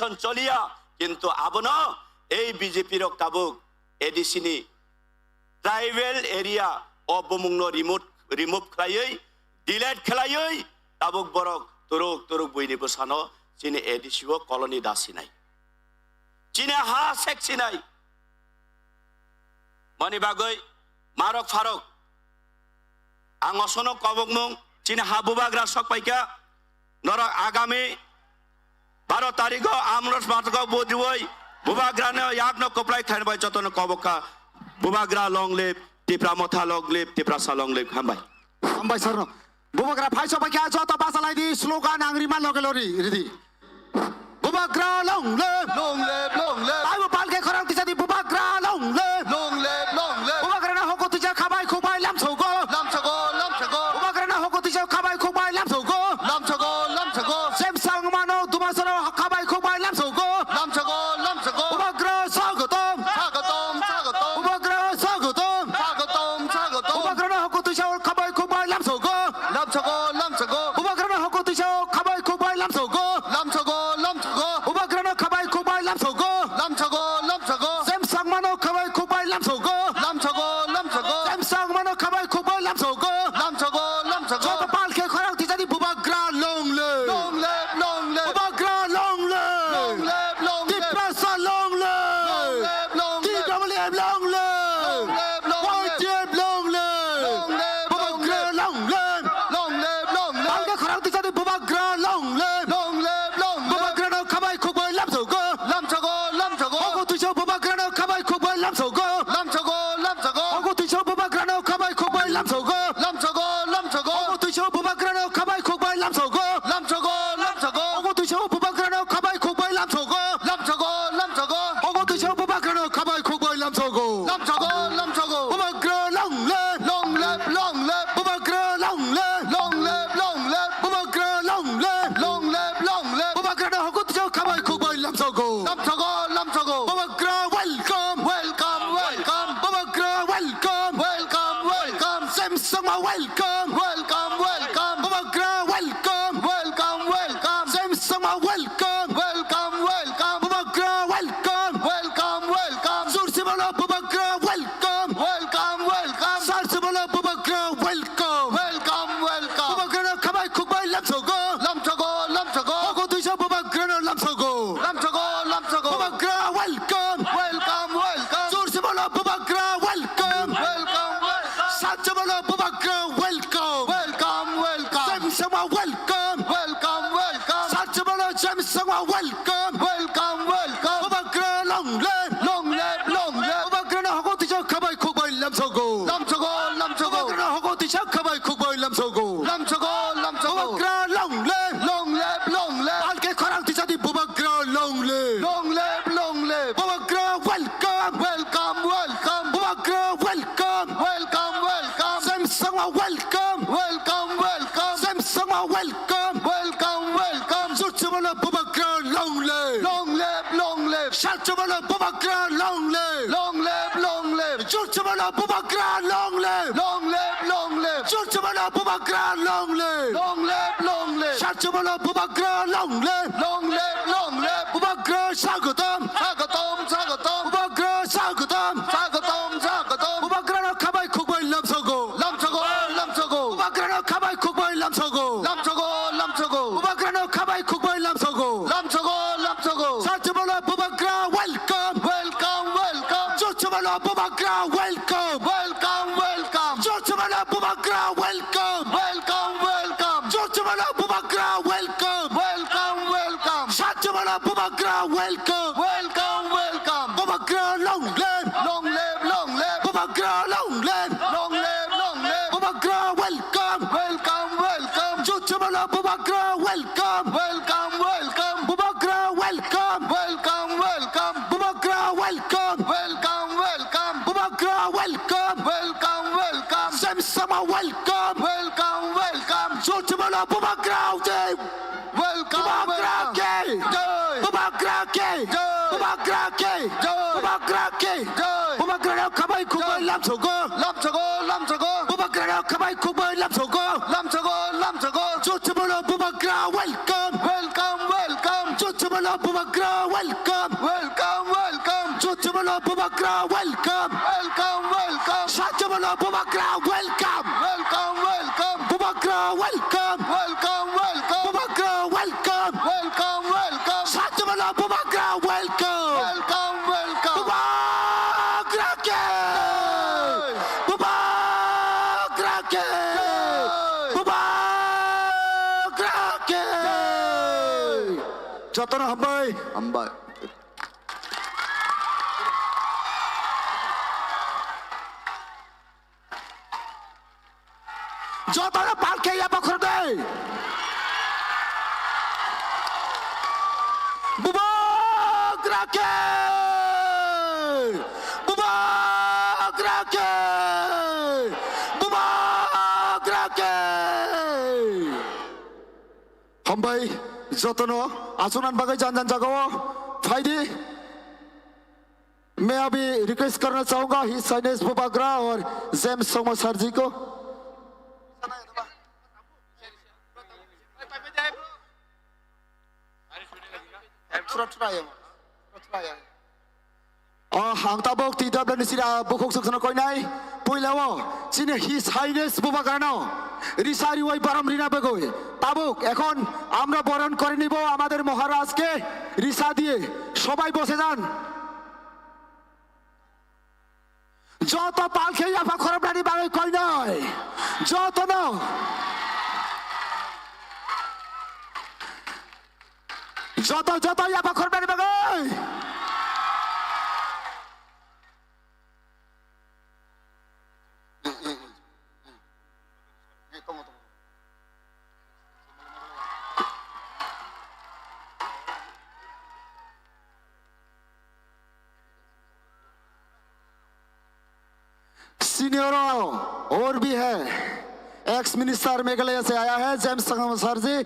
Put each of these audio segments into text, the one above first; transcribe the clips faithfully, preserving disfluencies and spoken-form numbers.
election choliya, kintu abono ei B J P rok tabuk A D C ni tribal area o bumungno remove, remove khlaiwi, delete khlaiwi, tabuk borok turuk turuk buini bwsano chini A D C o colony da sinai. Chini ha sek sinai. Moni bagwi marok pharok. Ang osono kobokmung chini ha bubagra sok paikha. Norok agami baro tarikgo amros matgo budiwoi bubagrano yakno koplai khlaina bai jotono kobokha. Bubagra long live, Tipra Motha long live, Tiprasa long live. Hambai. Hambai sarno. Bubagra phai sok paikha joto basalai di slogan ang rima loge lori ridi. Bubagra long live. Long live, long live. Taibo palke khorang tisa di bubagra long live. Long live, long live. Bubagra na hoko tisa khabai khubai lamsogo. Lamsogo, lamsogo. Bubagra na hoko tisa khabai khubai lamsogo. Lamsogo, lamsogo. Sem sang mano dumasaro khabai khubai lamsogo. Lamsogo, lamsogo. Bubagra swagotom. Swagotom, swagotom. Bubagra swagotom. Swagotom, swagotom. Bubagra na hoko tisa khabai khubai lamsogo. Lamsogo, lamsogo. Bubagrano hoko tisa khabai khukbai lamsogo. Lamsogo, lamsogo. Bubagrano khabai khukbai lamsogo. Lamsogo, lamsogo. Sem sangmano khabai khukbai lamsogo. Lamsogo, lamsogo. Sem sangmano khabai khukbai lamsogo. Lamsogo, lamsogo. Joto palkhe khorang tisa di bubagra long live. Long live, long live. Bubagra long live. Long live, long live. Tiprasa long live. Long live, long live. T W F long live. Long live, long live. Y T F long live. Long live, long live. Bubagra long live. Long live, long live. Palkhe khorang tisa di bubagra long live. Long live, long live. Bubagrano khabai khukbai lamsogo. Lamsogo, lamsogo. Hoko tisa bubagrano khabai khukbai lamsogo. Lamsogo, lamsogo. Hoko tisa bubagrano khabai khukbai lamsogo. Lamsogo, lamsogo. Hoko tisa bubagrano khabai khukbai lamsogo. Lamsogo, lamsogo. Hoko tisa bubagrano khabai khukbai lamsogo. Lamsogo, lamsogo. Hoko tisa bubagrano khabai khukbai lamsogo. Lamsogo, lamsogo. Bubagra long live. Long live, long live. Bubagra long live. Long live, long live. Bubagra long live. Long live, long live. Bubagrano hoko tisa khabai khukbai lamsogo. Lamsogo, lamsogo. Bubagra welcome. Welcome, welcome. Bubagra welcome. Welcome, welcome. Sem sangma welcome. Welcome, welcome. Bubagra welcome. Welcome, welcome. Sem sangma welcome. Welcome, welcome. Bubagra welcome. Welcome, welcome. Jursi bolo bubagra welcome. Welcome, welcome. Sarsi bolo bubagra welcome. Welcome, welcome. Bubagrano khabai khukbai lamsogo. Lamsogo, lamsogo. Hoko tisa bubagrano lamsogo. Lamsogo, lamsogo. Bubagra welcome. Welcome, welcome. Jursi bolo bubagra welcome. Welcome, welcome. Satsi bolo bubagra welcome. Welcome, welcome. Sem sangma welcome. Welcome, welcome. Satsi bolo sem sangma welcome. Welcome, welcome. Bubagra long live. Long live, long live. Bubagrano hoko tisa khabai khukbai lamsogo. Lamsogo, lamsogo. Bubagrano hoko tisa khabai khukbai lamsogo. Lamsogo, lamsogo. Bubagra long live. Long live, long live. Palkhe khorang tisa di bubagra long live. Long live, long live. Bubagra welcome. Welcome, welcome. Bubagra welcome. Welcome, welcome. Sem sangma welcome. Welcome, welcome. Sem sangma welcome. Welcome, welcome. Jursi bolo bubagra long live. Long live, long live. Satsi bolo bubagra long live. Long live, long live. Jursi bolo bubagra long live. Long live, long live. Jursi bolo bubagra long live. Long live, long live. Satsi bolo bubagra long live. Long live, long live. Bubagra swagotom. Swagotom, swagotom. Bubagra swagotom. Swagotom, swagotom. Bubagrano khabai khukbai lamsogo. Lamsogo, lamsogo. Bubagrano khabai khukbai lamsogo. Lamsogo, lamsogo. Bubagrano khabai khukbai lamsogo. Lamsogo, lamsogo. Satsi bolo bubagra welcome. Welcome, welcome. Jursi bolo bubagra welcome. Welcome, welcome. Jursi bolo bubagra welcome. Welcome, welcome. Jursi bolo bubagra welcome. Welcome, welcome. Satsi bolo bubagra welcome. Welcome, welcome. Bubagra long live. Long live, long live. Bubagra long live. Long live, long live. Bubagra welcome. Welcome, welcome. Jursi bolo bubagra welcome. Welcome, welcome. Bubagra welcome. Welcome, welcome. Bubagra welcome. Welcome, welcome. Bubagra welcome. Welcome, welcome. Sem sangma welcome. Welcome, welcome. Jursi bolo bubagra jai. Welcome, bubagra welcome. Ki jai. Bubagra ki jai. Bubagra ki jai. Bubagra ki jai. Bubagrano khabai khukbai lamsogo. Lamsogo, lamsogo. Bubagrano khabai khukbai lamsogo. Lamsogo, lamsogo. Jursi bolo bubagra welcome. Welcome, welcome. Jursi bolo bubagra Welcome, welcome, welcome. Jotibolo Bubagra, welcome. Welcome, welcome. Satibolo Bubagra, welcome. Welcome, welcome. Bubagra, welcome. Welcome, welcome. Bubagra, welcome. Welcome, welcome. Satibolo Bubagra, welcome. Welcome, welcome. Bubagra ke! Hey! Bubagra ke! Hey! Bubagra ke! Hey! Jotono hambai. Hambai. Jotono palkhe ya bakhor dei. Bubagra ke! Bubagra ke! Bubagra ke! Hambai jotono aswknani bagwi jan jan jagao phaidi. मैं अभी रिक्वेस्ट करना चाहूंगा his highness बुबाग्रा और जेम्स संगमा सर जी को। Thura, thura ya, thura, thura ya. Oh, ang tabuk T W ni sira bukhuk suksono koinai. Puilao chini His Highness Bubagrano risa riwai borom rina bagwi. Tabuk ekhon amra boron kore nibo amader Maharajke risa diye. Sobai bose jan. Joto palkhe yapha khorobnani bagwi koinai. Jotono. Joto, joto yapha khorobnani bagwi. Senior और भी है, ex minister Meghalaya से आया है जेम्स संगमा सर जी।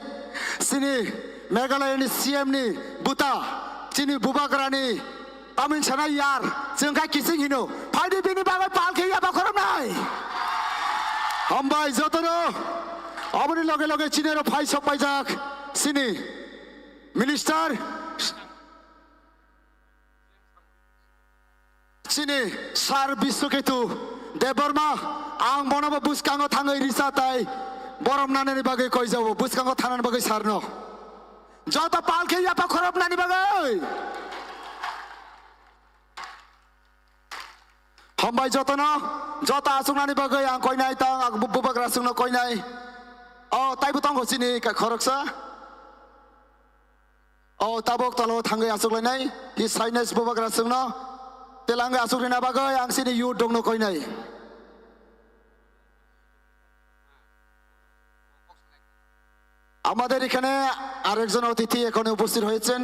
Sini Meghalaya ni C M ni buta, chini Bubagra ni tamni sana yar, chwng kha kising hino. Phaidi bini bagwi palkhe yapha khorobnai. Hambai jotono. Aboni loge loge chini aro phai sok paijak sini minister. Chini Sir Biswaketu Debbarma, ang bonobo bwskango thangwi risa tai borom nanani bagwi koijao, bwskango thanani bagwi sarno. Joto palkhe yapha khorobnani bagwi. Hambai jotono, joto aswknani bagwi ang koinai tang, ang bu-, bubagra sungno koinai. O, taibo tongo chini ka-, khoroksa. O tabuk tolo thangwi achuklainai, His Highness Bubagra sungno telangwi achukna bagwi ang chini youth rokno koinai. আমাদের এখানে আরেকজন অতিথি এখানে উপস্থিত হয়েছেন।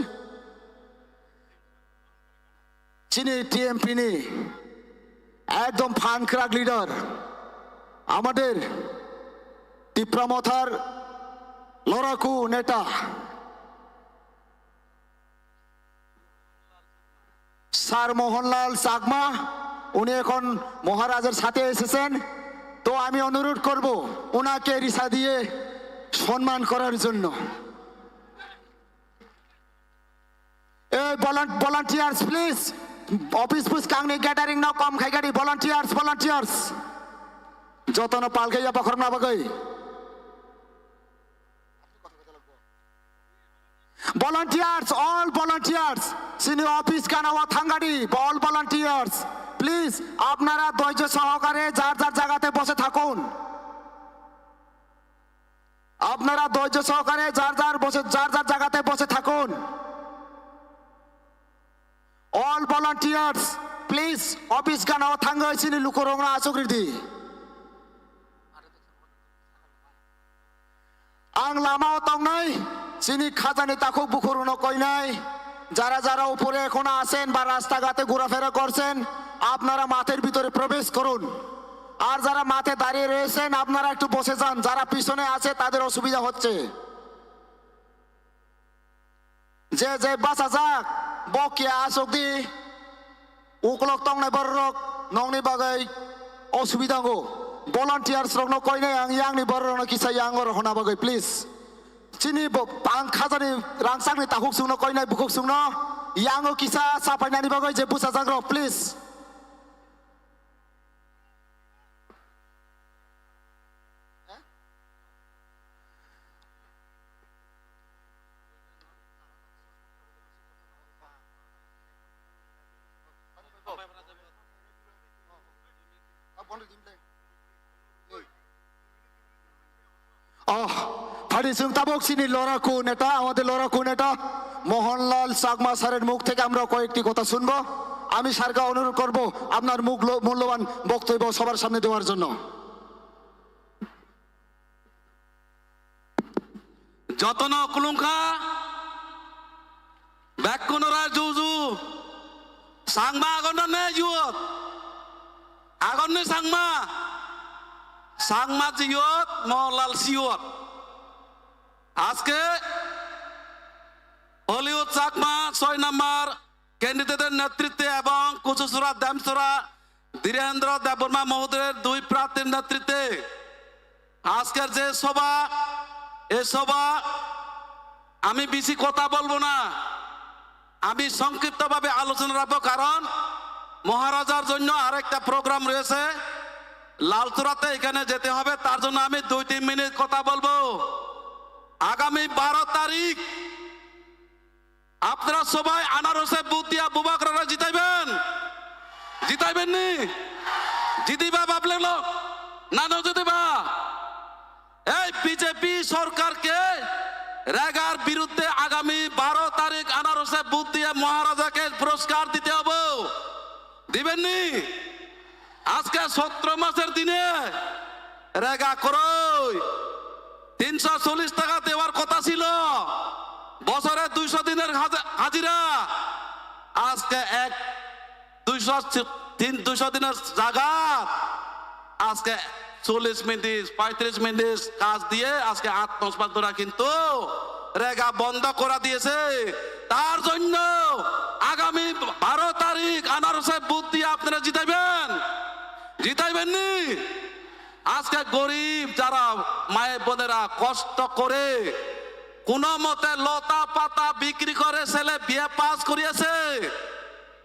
Chini T M P ni ekdom phan kwrak leader, amader Tipra Mothar loraku neta, Sir Mohanlal Chakma, উনি এখন মহারাজের সাথে এসেছেন। তো আমি অনুরোধ করব ওনাকে রিসা দিয়ে সম্মান করার জন্য। Ei, volun-, volunteers, please. Office bwskangni gathering no kom khai gadi, volunteers, volunteers. Jotono palkhe yapha khorobna bagwi. Volunteers, all volunteers. Chini office ganao thangadi, all volunteers. Please, আপনারা ধৈর্য সহকারে যার যার জায়গাতে বসে থাকুন। আপনারা ধৈর্য সহকারে যার যার বসে, যার যার জায়গাতে বসে থাকুন। All volunteers, please, office ganao thangwi chini lukurokno achuk ridi. Ang lamao tongnai, chini khajani takhuk bukhurokno koinai, যারা যারা উপরে এখনো আছেন বা রাস্তাঘাটে ঘোরাফেরা করছেন, আপনারা মাঠের ভিতরে প্রবেশ করুন। আর যারা মাঠে দাঁড়িয়ে রয়েছেন, আপনারা একটু বসে যান, যারা পিছনে আছে তাদের অসুবিধা হচ্ছে। Je je bachajak, bo kiya achuk di, ukolok tongnai bororok nokni bagwi osubida wngo. Volunteers rokno koinai ang, yangni bororokno kisa yango rohorna bagwi, please. Chini bo-, ang khajani rangchakni takhuk chwngno koinai bukhuk chwngno yango kisa chapainani bagwi je bwsajak rok, please. Oh, phari chwng tabok chini লড়াকু নেতা, আমাদের লড়াকু নেতা মোহনলাল চাকমা স্যারের মুখ থেকে আমরা কয়েকটি কথা শুনবো। আমি স্যারকে অনুরোধ করব আপনার মুখ লো-, মূল্যবান বক্তব্য সবার সামনে দেওয়ার জন্য। Jotono kulungkha, bekkunora juju, Changma agonno ne youth, agonni Changma, Changma youth, Mohanlal youth. আজকে হলিউড চাকমা ছয় নম্বর ক্যান্ডিডেটের নেতৃত্বে এবং কুচুচুরা, ড্যামচুরা ধীরেন্দ্র দেববর্মা মহোদয়ের দুই প্রার্থীর নেতৃত্বে আজকের যে সভা, এ সভা আমি বেশি কথা বলবো না, আমি সংক্ষিপ্তভাবে আলোচনা রাখবো, কারণ মহারাজার জন্য আরেকটা প্রোগ্রাম রয়েছে লালচূড়াতে, এখানে যেতে হবে, তার জন্য আমি দুই তিন মিনিট কথা বলবো। আগামী বারো তারিখ আপনারা সবাই আনারসে ভোট দিয়া বুবাগ্রারে জিতাইবেন, জিতাইবেন নি? জিতিবা বাবলে লোক, না না জিতিবা? এই বিজেপি সরকারকে রেগার বিরুদ্ধে আগামী বারো তারিখ আনারসে ভোট দিয়ে মহারাজাকে পুরস্কার দিতে হবে। দিবেননি? আজকে সতেরো মাসের দিনে রেগা করই তিনশো চল্লিশ টাকা দেওয়ার কথা ছিল, বছরে দুইশো দিনের হাজা-, হাজিরা, আজকে এক দুইশো তিন, দুইশো দিনের জাগাত আজকে চল্লিশ মিনিট, পঁয়ত্রিশ মিনিট কাজ দিয়ে আজকে আট নয় মাস ধরে কিন্তু রেগা বন্ধ করা দিয়েছে। তার জন্য আগামী বারো তারিখ আনারসে ভোট দিয়ে আপনারা জিতাইবেন, জিতাইবেননি? আজকে গরিব যারা মায়ের বোনেরা কষ্ট করে কোনো মতে লতা পাতা বিক্রি করে ছেলে বিএ পাস করিয়েছে,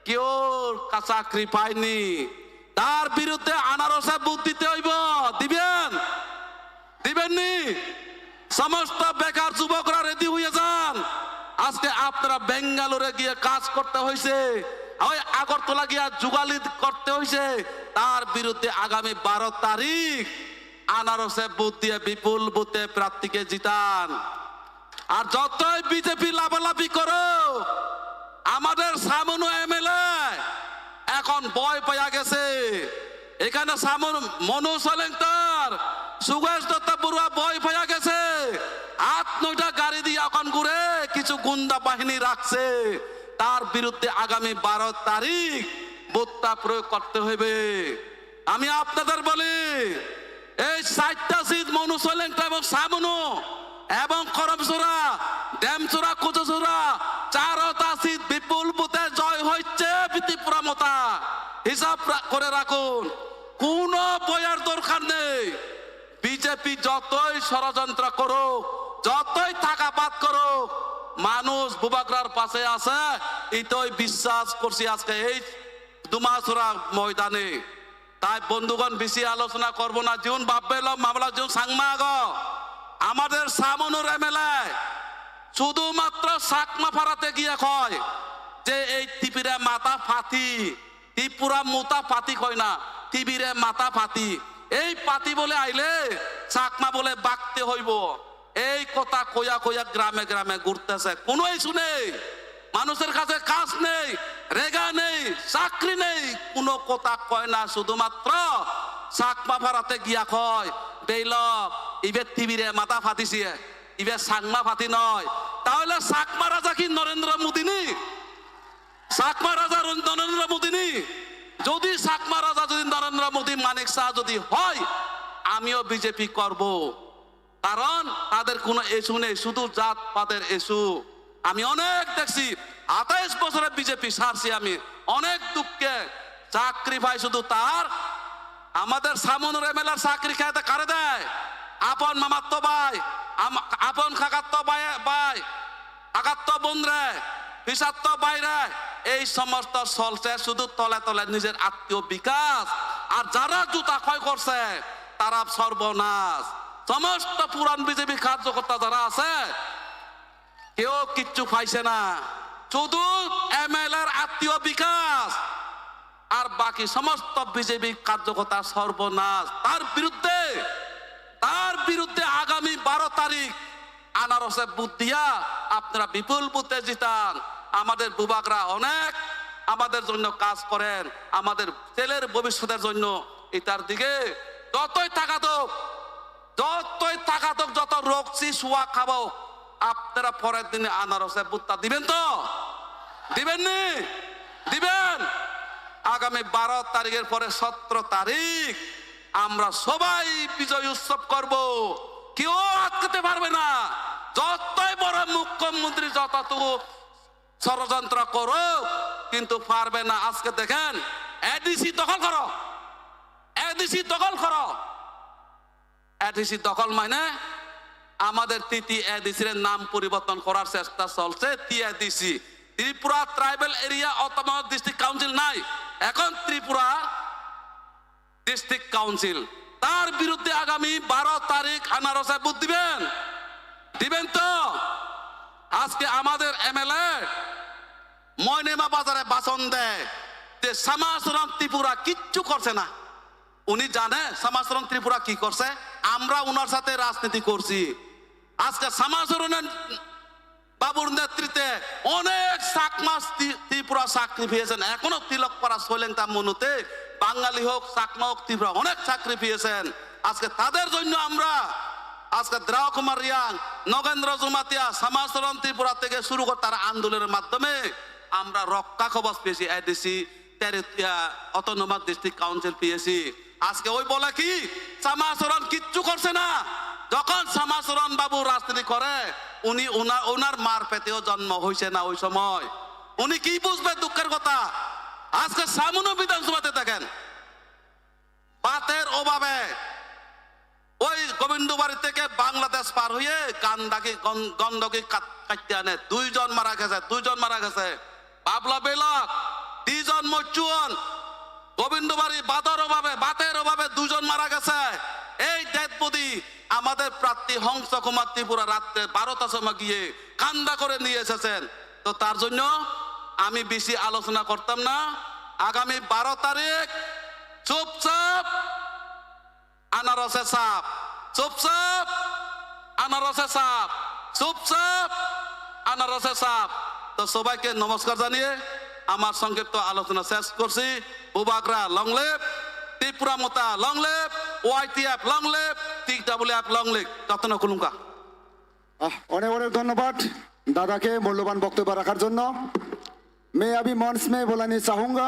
কেউ কা-, চাকরি পায়নি, তার বিরুদ্ধে আনারসে ভোট দিতে হইব। দিবেন? দিবেননি? সমস্ত বেকার যুবকরা রেডি হয়ে যান। আজকে আপনারা বেঙ্গালোরে গিয়ে কাজ করতে হয়েছে, ওই আগরতলা গিয়ে জুগালি করতে হয়েছে, তার বিরুদ্ধে আগামী বারো তারিখ আনারসে ভোট দিয়ে বিপুল ভোটে প্রার্থীকে জিতান। আর যতই বিজেপি লাফালাফি করো, আমাদের সামনে এমএলএ এখন ভয় পেয়ে গেছে। এখানে সামন মনু সলেংটার, সুগেশ দত্ত বড়ুয়া ভয় পেয়ে গেছে। আট নয়টা গাড়ি দিয়ে এখন ঘুরে, কিছু গুন্ডা বাহিনী রাখছে। তার বিরুদ্ধে আগামী বারো তারিখ ভোটটা প্রয়োগ করতে হবে। আমি আপনাদের বলি, এই চারটা সিট মনু সলেংটা এবং সামনু এবং করমসুরা, ডেমসুরা, কুচুসুরা, চারোটা সিট বিপুল ভোটে জয় হচ্ছে ত্রিপুরা মতা। হিসাব রা-, করে রাখুন, কোনো ভয়ের দরকার নেই। বিজেপি যতই ষড়যন্ত্র করুক, যতই থাকাপাত করুক, মানুষ বুবাগ্রার পাশে আছে, এটাই বিশ্বাস করছি আজকে এই দুমাসুরা ময়দানে। তাই বন্ধুগণ, বেশি আলোচনা করব না। Jun babbe lo mamla jun sangma ago. আমাদের সামনুর এমএলএ শুধুমাত্র চাকমা ফাড়াতে গিয়ে কয় যে এই ত্রিপুরা মাথা ফাতি, ত্রিপুরা মুতা ফাতি কয় না, ত্রিপুরা মাথা ফাতি। এই ফাতি বলে আইলে চাকমা বলে বাগতে হইব। এই কথা কইয়া কইয়া গ্রামে গ্রামে ঘুরতেছে, কোনো ইস্যু নেই, মানুষের কাছে কাজ নেই, রেগা নেই, চাকরি নেই, কোনো কথা কয় না, শুধুমাত্র চাকমা ফাড়াতে গিয়া কয়, বেইলক, ইবে ত্রিপুরা মাথা ফাতিছে, ইবে চাকমা ফাতি নয়। তাহলে চাকমা রাজা কি নরেন্দ্র মোদী নি? চাকমা রাজা র-, নরেন্দ্র মোদী নি? যদি চাকমা রাজা যদি নরেন্দ্র মোদী, মানিক শাহ যদি হয়, আমিও বিজেপি করব। কারণ তাদের কোনো ইস্যু নেই, শুধু জাত পাতের ইস্যু। আমি অনেক দেখছি, আঠাইশ বছরে বিজেপি সারছি আমি, অনেক দুঃখে চাকরি পাই শুধু তার। আমাদের সামনের এমএলএ চাকরি খাইতে কারে দেয়? আপন মামাত্ত ভাই, আম-, আপন কাকাত্ত ভাই, ভাই, কাকাত্ত বোন রে, পিসাত্ত ভাই রে, এই সমস্ত চলছে শুধু তলে তলে নিজের আত্মীয় বিকাশ। আর যারা জুতা ক্ষয় করছে, তারা সর্বনাশ। সমস্ত পুরান বিজেপি কার্যকর্তা যারা আছে, কেউ কিচ্ছু পাইছে না, শুধু এমএলএর আত্মীয় বিকাশ। আর বাকি সমস্ত বিজেপি কার্যকর্তা সর্বনাশ। তার বিরুদ্ধে, তার বিরুদ্ধে আগামী বারো তারিখ আনারসে ভোট দিয়া আপনারা বিপুল ভোটে জিতান। আমাদের বুবাগরা অনেক আমাদের জন্য কাজ করেন, আমাদের ছেলের ভবিষ্যতের জন্য। এটার দিকে যতই তাকাত হোক, যতই তাকাত হোক, যত রক্সি সুয়া খাবো, আপনারা পরের দিনে আনারসে ভোটটা দিবেন তো? দিবেননি? দিবেন। আগামী বারো তারিখের পরে সতেরো তারিখ আমরা সবাই বিজয় উৎসব করব। কেউ আটকাতে পারবে না। যতই বড় মুখ্যমন্ত্রী যতটুকু ষড়যন্ত্র করুক, কিন্তু পারবে না। আজকে দেখেন, এডিসি দখল করো, এডিসি দখল করো। এডিসি দখল মানে আমাদের টিটি এডিসির নাম পরিবর্তন করার চেষ্টা চলছে, টিএডিসি, Tripura tribal area autonomous district council নাই, এখন ত্রিপুরা ডিস্ট্রিক্ট কাউন্সিল। তার বিরুদ্ধে আগামী বারো তারিখ আনারসে ভোট দিবেন, দিবেন তো? আজকে আমাদের এমএলএ ময়নামা বাজারে ভাষণ দেয় যে সমাজরণ ত্রিপুরা কিচ্ছু করছে না। উনি জানে সমাজরণ ত্রিপুরা কি করছে? আমরা ওনার সাথে রাজনীতি করছি। আজকে সমাজরণের বাবুর নেতৃত্বে অনেক চাকমা ত্রি-, ত্রিপুরা চাকরি পেয়েছেন। এখনো তিলকপাড়া, সৈলেংটা, মনুতে বাঙালি হোক, চাকমা হোক, ত্রিপুরা অনেক চাকরি পেয়েছেন। আজকে তাদের জন্য আমরা আজকে দ্রাও কুমার রিয়াং, নগেন্দ্র জমাতিয়া, সমাজরণ ত্রিপুরা থেকে শুরু করে তারা আন্দোলনের মাধ্যমে আমরা রক্ষা কবচ পেয়েছি, এডিসি, টেরি-, আহ, অটোনোমাস ডিস্ট্রিক্ট কাউন্সিল পেয়েছি। আজকে ওই বলে কি, শ্যামাচরণ কিচ্ছু করছে না। যখন শ্যামাচরণ বাবু রাজনীতি করে, উনি ওনার, ওনার মার পেটেও জন্ম হয়েছে না ওই সময়। উনি কি বুঝবে দুঃখের কথা? আজকে সামনে বিধানসভাতে দেখেন, ভাতের অভাবে ওই গোবিন্দবাড়ি থেকে বাংলাদেশ পার হয়ে গান্দাকি, গন-, গন্ডকি কাট-, কাটতে আনে। দুইজন মারা গেছে, দুইজন মারা গেছে। বাবলা বেলক, দুইজন মরচুন। গোবিন্দবাড়ি ভাতের অভাবে, ভাতের অভাবে দুইজন মারা গেছে। এই ডেড বডি আমাদের প্রার্থী হংস কুমার ত্রিপুরা রাত্রে বারোটার সময় গিয়ে কান্দা করে নিয়ে এসেছেন। তো তার জন্য আমি বেশি আলোচনা করতাম না। আগামী বারো তারিখ চুপচাপ আনারসে চাপ, চুপচাপ আনারসে চাপ, চুপচাপ আনারসে চাপ। তো সবাইকে নমস্কার জানিয়ে আমার সংক্ষিপ্ত আলোচনা শেষ করছি। বুবাগ্রা লং লিভ, ত্রিপুরা মোতা long live, YTF long live, টিডাব্লিউএফ লং লিভ। যত্ন কুলুঙ্কা। আহ, অনেক অনেক ধন্যবাদ দাদাকে মূল্যবান বক্তব্য রাখার জন্য। मैं अभी मंच में बुलाना चाहूँगा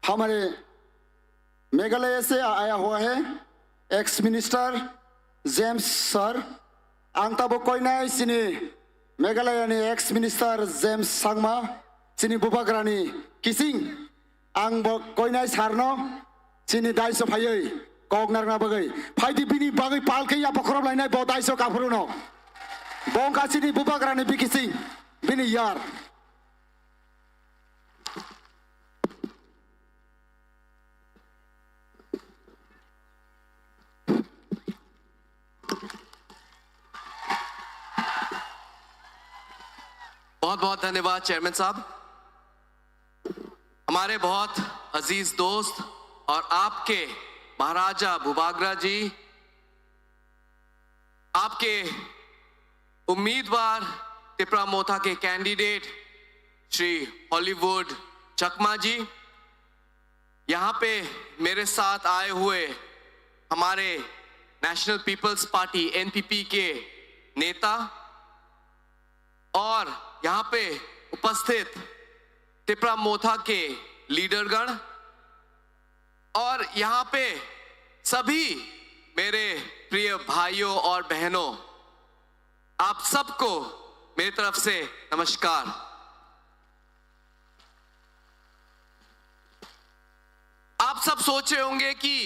हमारे मेघालय से आया हुआ है ex minister James sir. Ang tabuk koinai chini Meghalaya ni ex minister James Sangma, chini bubagrani kising. Ang bo koinai sarno chini daiso phaiwi kok narwkna bagwi. Phaidi bini bagwi palkhe ya bokhorok lainai bo daiso kaphuruno. Bo wngkha chini bubagrani bikising, bini yar. बहुत बहुत धन्यवाद चेयरमैन साहब। हमारे बहुत अजीज दोस्त और आपके महाराजा बुबागरा जी, आपके उम्मीदवार तिपरा मोथा के कैंडिडेट श्री हॉलीवुड चकमा जी, यहाँ पे मेरे साथ आए हुए हमारे नेशनल पीपल्स पार्टी एनपीपी के नेता और यहाँ पे उपस्थित तिपरा मोथा के लीडरगण और यहाँ पे सभी मेरे प्रिय भाइयों और बहनों, आप सबको मेरी तरफ से नमस्कार। आप सब सोच रहे होंगे कि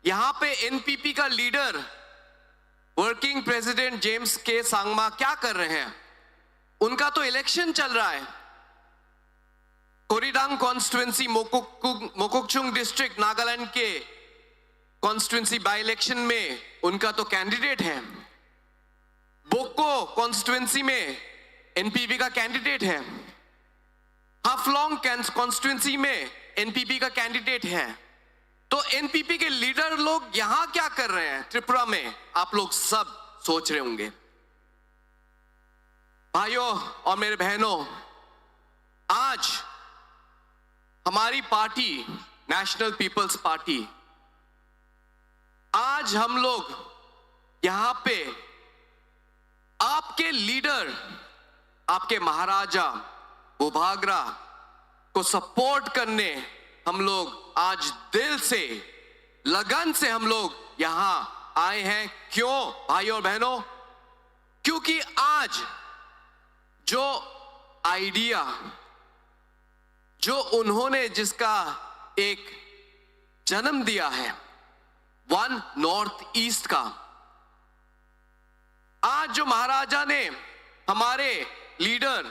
यहाँ पे एनपीपी का लीडर वर्किंग प्रेसिडेंट जेम्स के सांगमा क्या कर रहे हैं? उनका तो इलेक्शन चल रहा है। कोरिडांग कॉन्स्टिट्यूएंसी, मोकोकचुंग डिस्ट्रिक्ट, नागालैंड के कॉन्स्टिट्यूएंसी बाई इलेक्शन में उनका तो कैंडिडेट है। बोको कॉन्स्टिट्यूएंसी में एनपीपी का कैंडिडेट है। हाफलोंग कॉन्स्टिट्यूएंसी में एनपीपी का कैंडिडेट है। तो एनपीपी के लीडर लोग यहाँ क्या कर रहे हैं त्रिपुरा में, आप लोग सब सोच रहे होंगे। भाइयों और मेरे बहनों, आज हमारी पार्टी, नेशनल पीपल्स पार्टी, आज हम लोग यहाँ पे आपके लीडर, आपके महाराजा बुभागरा को सपोर्ट करने हम लोग आज दिल से, लगन से हम लोग यहाँ आए हैं। क्यों भाइयों और बहनों? क्योंकि आज जो आइडिया, जो उन्होंने जिसका एक जन्म दिया है वन नॉर्थ ईस्ट का, आज जो महाराजा ने हमारे लीडर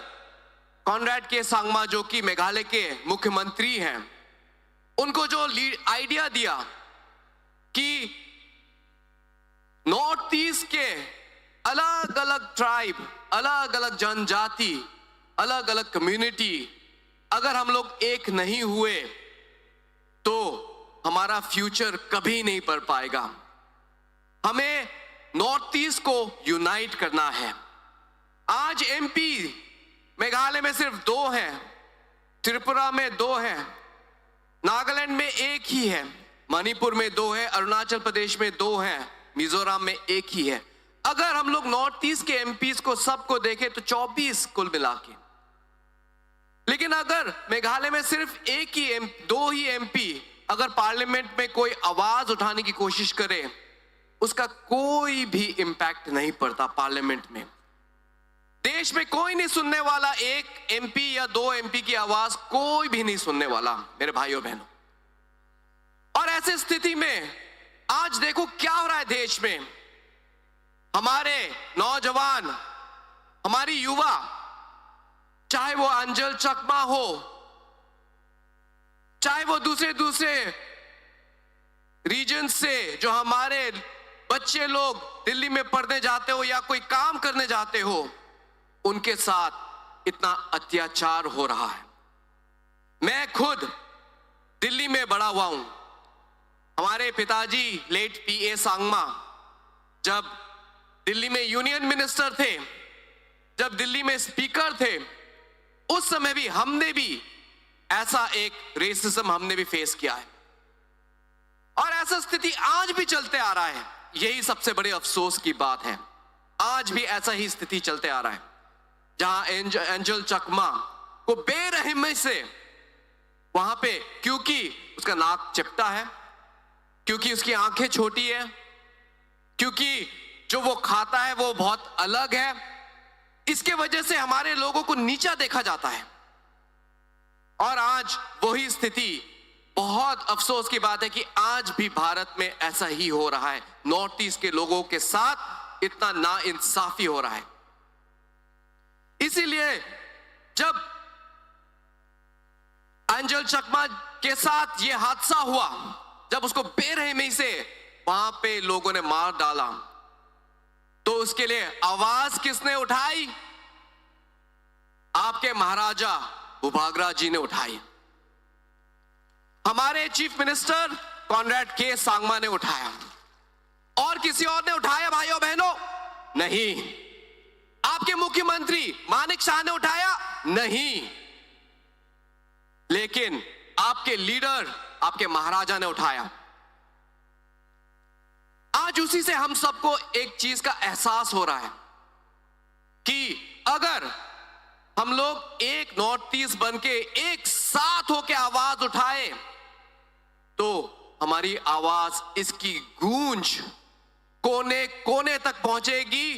कॉनराड के सांगमा, जो कि मेघालय के मुख्यमंत्री हैं, उनको जो आइडिया दिया कि नॉर्थ ईस्ट के अलग अलग ट्राइब, अलग अलग जनजाति, अलग अलग कम्युनिटी, अगर हम लोग एक नहीं हुए तो हमारा फ्यूचर कभी नहीं बन पाएगा। हमें नॉर्थ ईस्ट को यूनाइट करना है। आज एमपी मेघालय में सिर्फ दो हैं, त्रिपुरा में दो हैं, नागालैंड में एक ही है, मणिपुर में दो है, अरुणाचल प्रदेश में दो हैं, मिजोरम में एक ही है। अगर हम लोग नॉर्थ ईस्ट के एमपीज को, सबको देखें तो चौबीस कुल मिला के। लेकिन अगर मेघालय में सिर्फ एक ही एम दो ही एमपी अगर पार्लियामेंट में कोई आवाज उठाने की कोशिश करे, उसका कोई भी इम्पैक्ट नहीं पड़ता पार्लियामेंट में। देश में कोई नहीं सुनने वाला, एक एमपी या दो एमपी की आवाज कोई भी नहीं सुनने वाला, मेरे भाइयों बहनों। और ऐसी स्थिति में आज देखो क्या हो रहा है देश में। हमारे नौजवान, हमारी युवा, चाहे वो अंजल चकमा हो, चाहे वो दूसरे दूसरे रीजन से जो हमारे बच्चे लोग दिल्ली में पढ़ने जाते हो या कोई काम करने जाते हो, उनके साथ इतना अत्याचार हो रहा है। मैं खुद दिल्ली में बड़ा हुआ हूं। हमारे पिताजी लेट पीए सांगमा जब दिल्ली में यूनियन मिनिस्टर थे, जब दिल्ली में स्पीकर थे, उस समय भी हमने भी ऐसा एक रेसिज्म हमने भी फेस किया है। और ऐसा स्थिति आज भी चलते आ रहा है। यही सबसे बड़े अफसोस की बात है। आज भी ऐसा ही स्थिति चलते आ रहा है, जहां एंज-, एंजल चकमा को बेरहमी से वहां पे, क्योंकि उसका नाक चिपटा है, क्योंकि उसकी आंखें छोटी है, क्योंकि जो वो खाता है वो बहुत अलग है, इसके वजह से हमारे लोगों को नीचा देखा जाता है। और आज वही स्थिति, बहुत अफसोस की बात है कि आज भी भारत में ऐसा ही हो रहा है। नॉर्थ ईस्ट के लोगों के साथ इतना नाइंसाफी हो रहा है। इसीलिए जब एंजल चकमा के साथ ये हादसा हुआ, जब उसको बेरहमी से वहां पे लोगों ने मार डाला, तो उसके लिए आवाज किसने उठाई? आपके महाराजा बुभागरा जी ने उठाई, हमारे चीफ मिनिस्टर कॉनराड के सांगमा ने उठाया। और किसी और ने उठाया, भाइयों बहनों? नहीं। आपके मुख्यमंत्री मानिक शाह ने उठाया? नहीं। लेकिन आपके लीडर, आपके महाराजा ने उठाया। आज उसी से हम सबको एक चीज का एहसास हो रहा है कि अगर हम लोग एक नॉर्थ ईस्ट बन के एक साथ होके आवाज उठाए, तो हमारी आवाज, इसकी गूंज कोने कोने तक पहुंचेगी,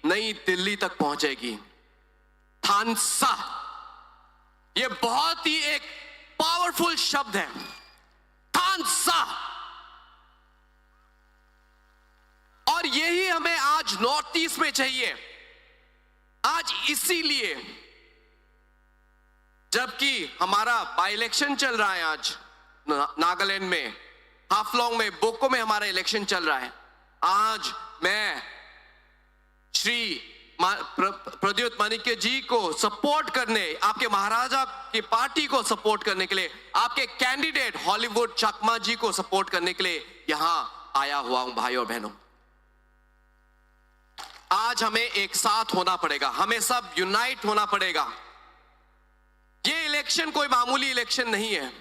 नई दिल्ली तक पहुंचेगी। थानसा, ये बहुत ही एक पावरफुल शब्द है। थानसा। और यही हमें आज नॉर्थ ईस्ट में चाहिए। आज इसीलिए, जबकि हमारा बाई इलेक्शन चल रहा है आज ना-, नागालैंड में, हाफलोंग में, बोको में हमारा इलेक्शन चल रहा है। आज मैं श्री मा-, प्र-, प्रद्युत माणिक्य जी को सपोर्ट करने, आपके महाराजा की पार्टी को सपोर्ट करने के लिए, आपके कैंडिडेट हॉलीवुड चकमा जी को सपोर्ट करने के लिए यहाँ आया हुआ हूँ, भाई और बहनों। आज हमें एक साथ होना पड़ेगा, हमें सब यूनाइट होना पड़ेगा। ये इलेक्शन कोई मामूली इलेक्शन नहीं है।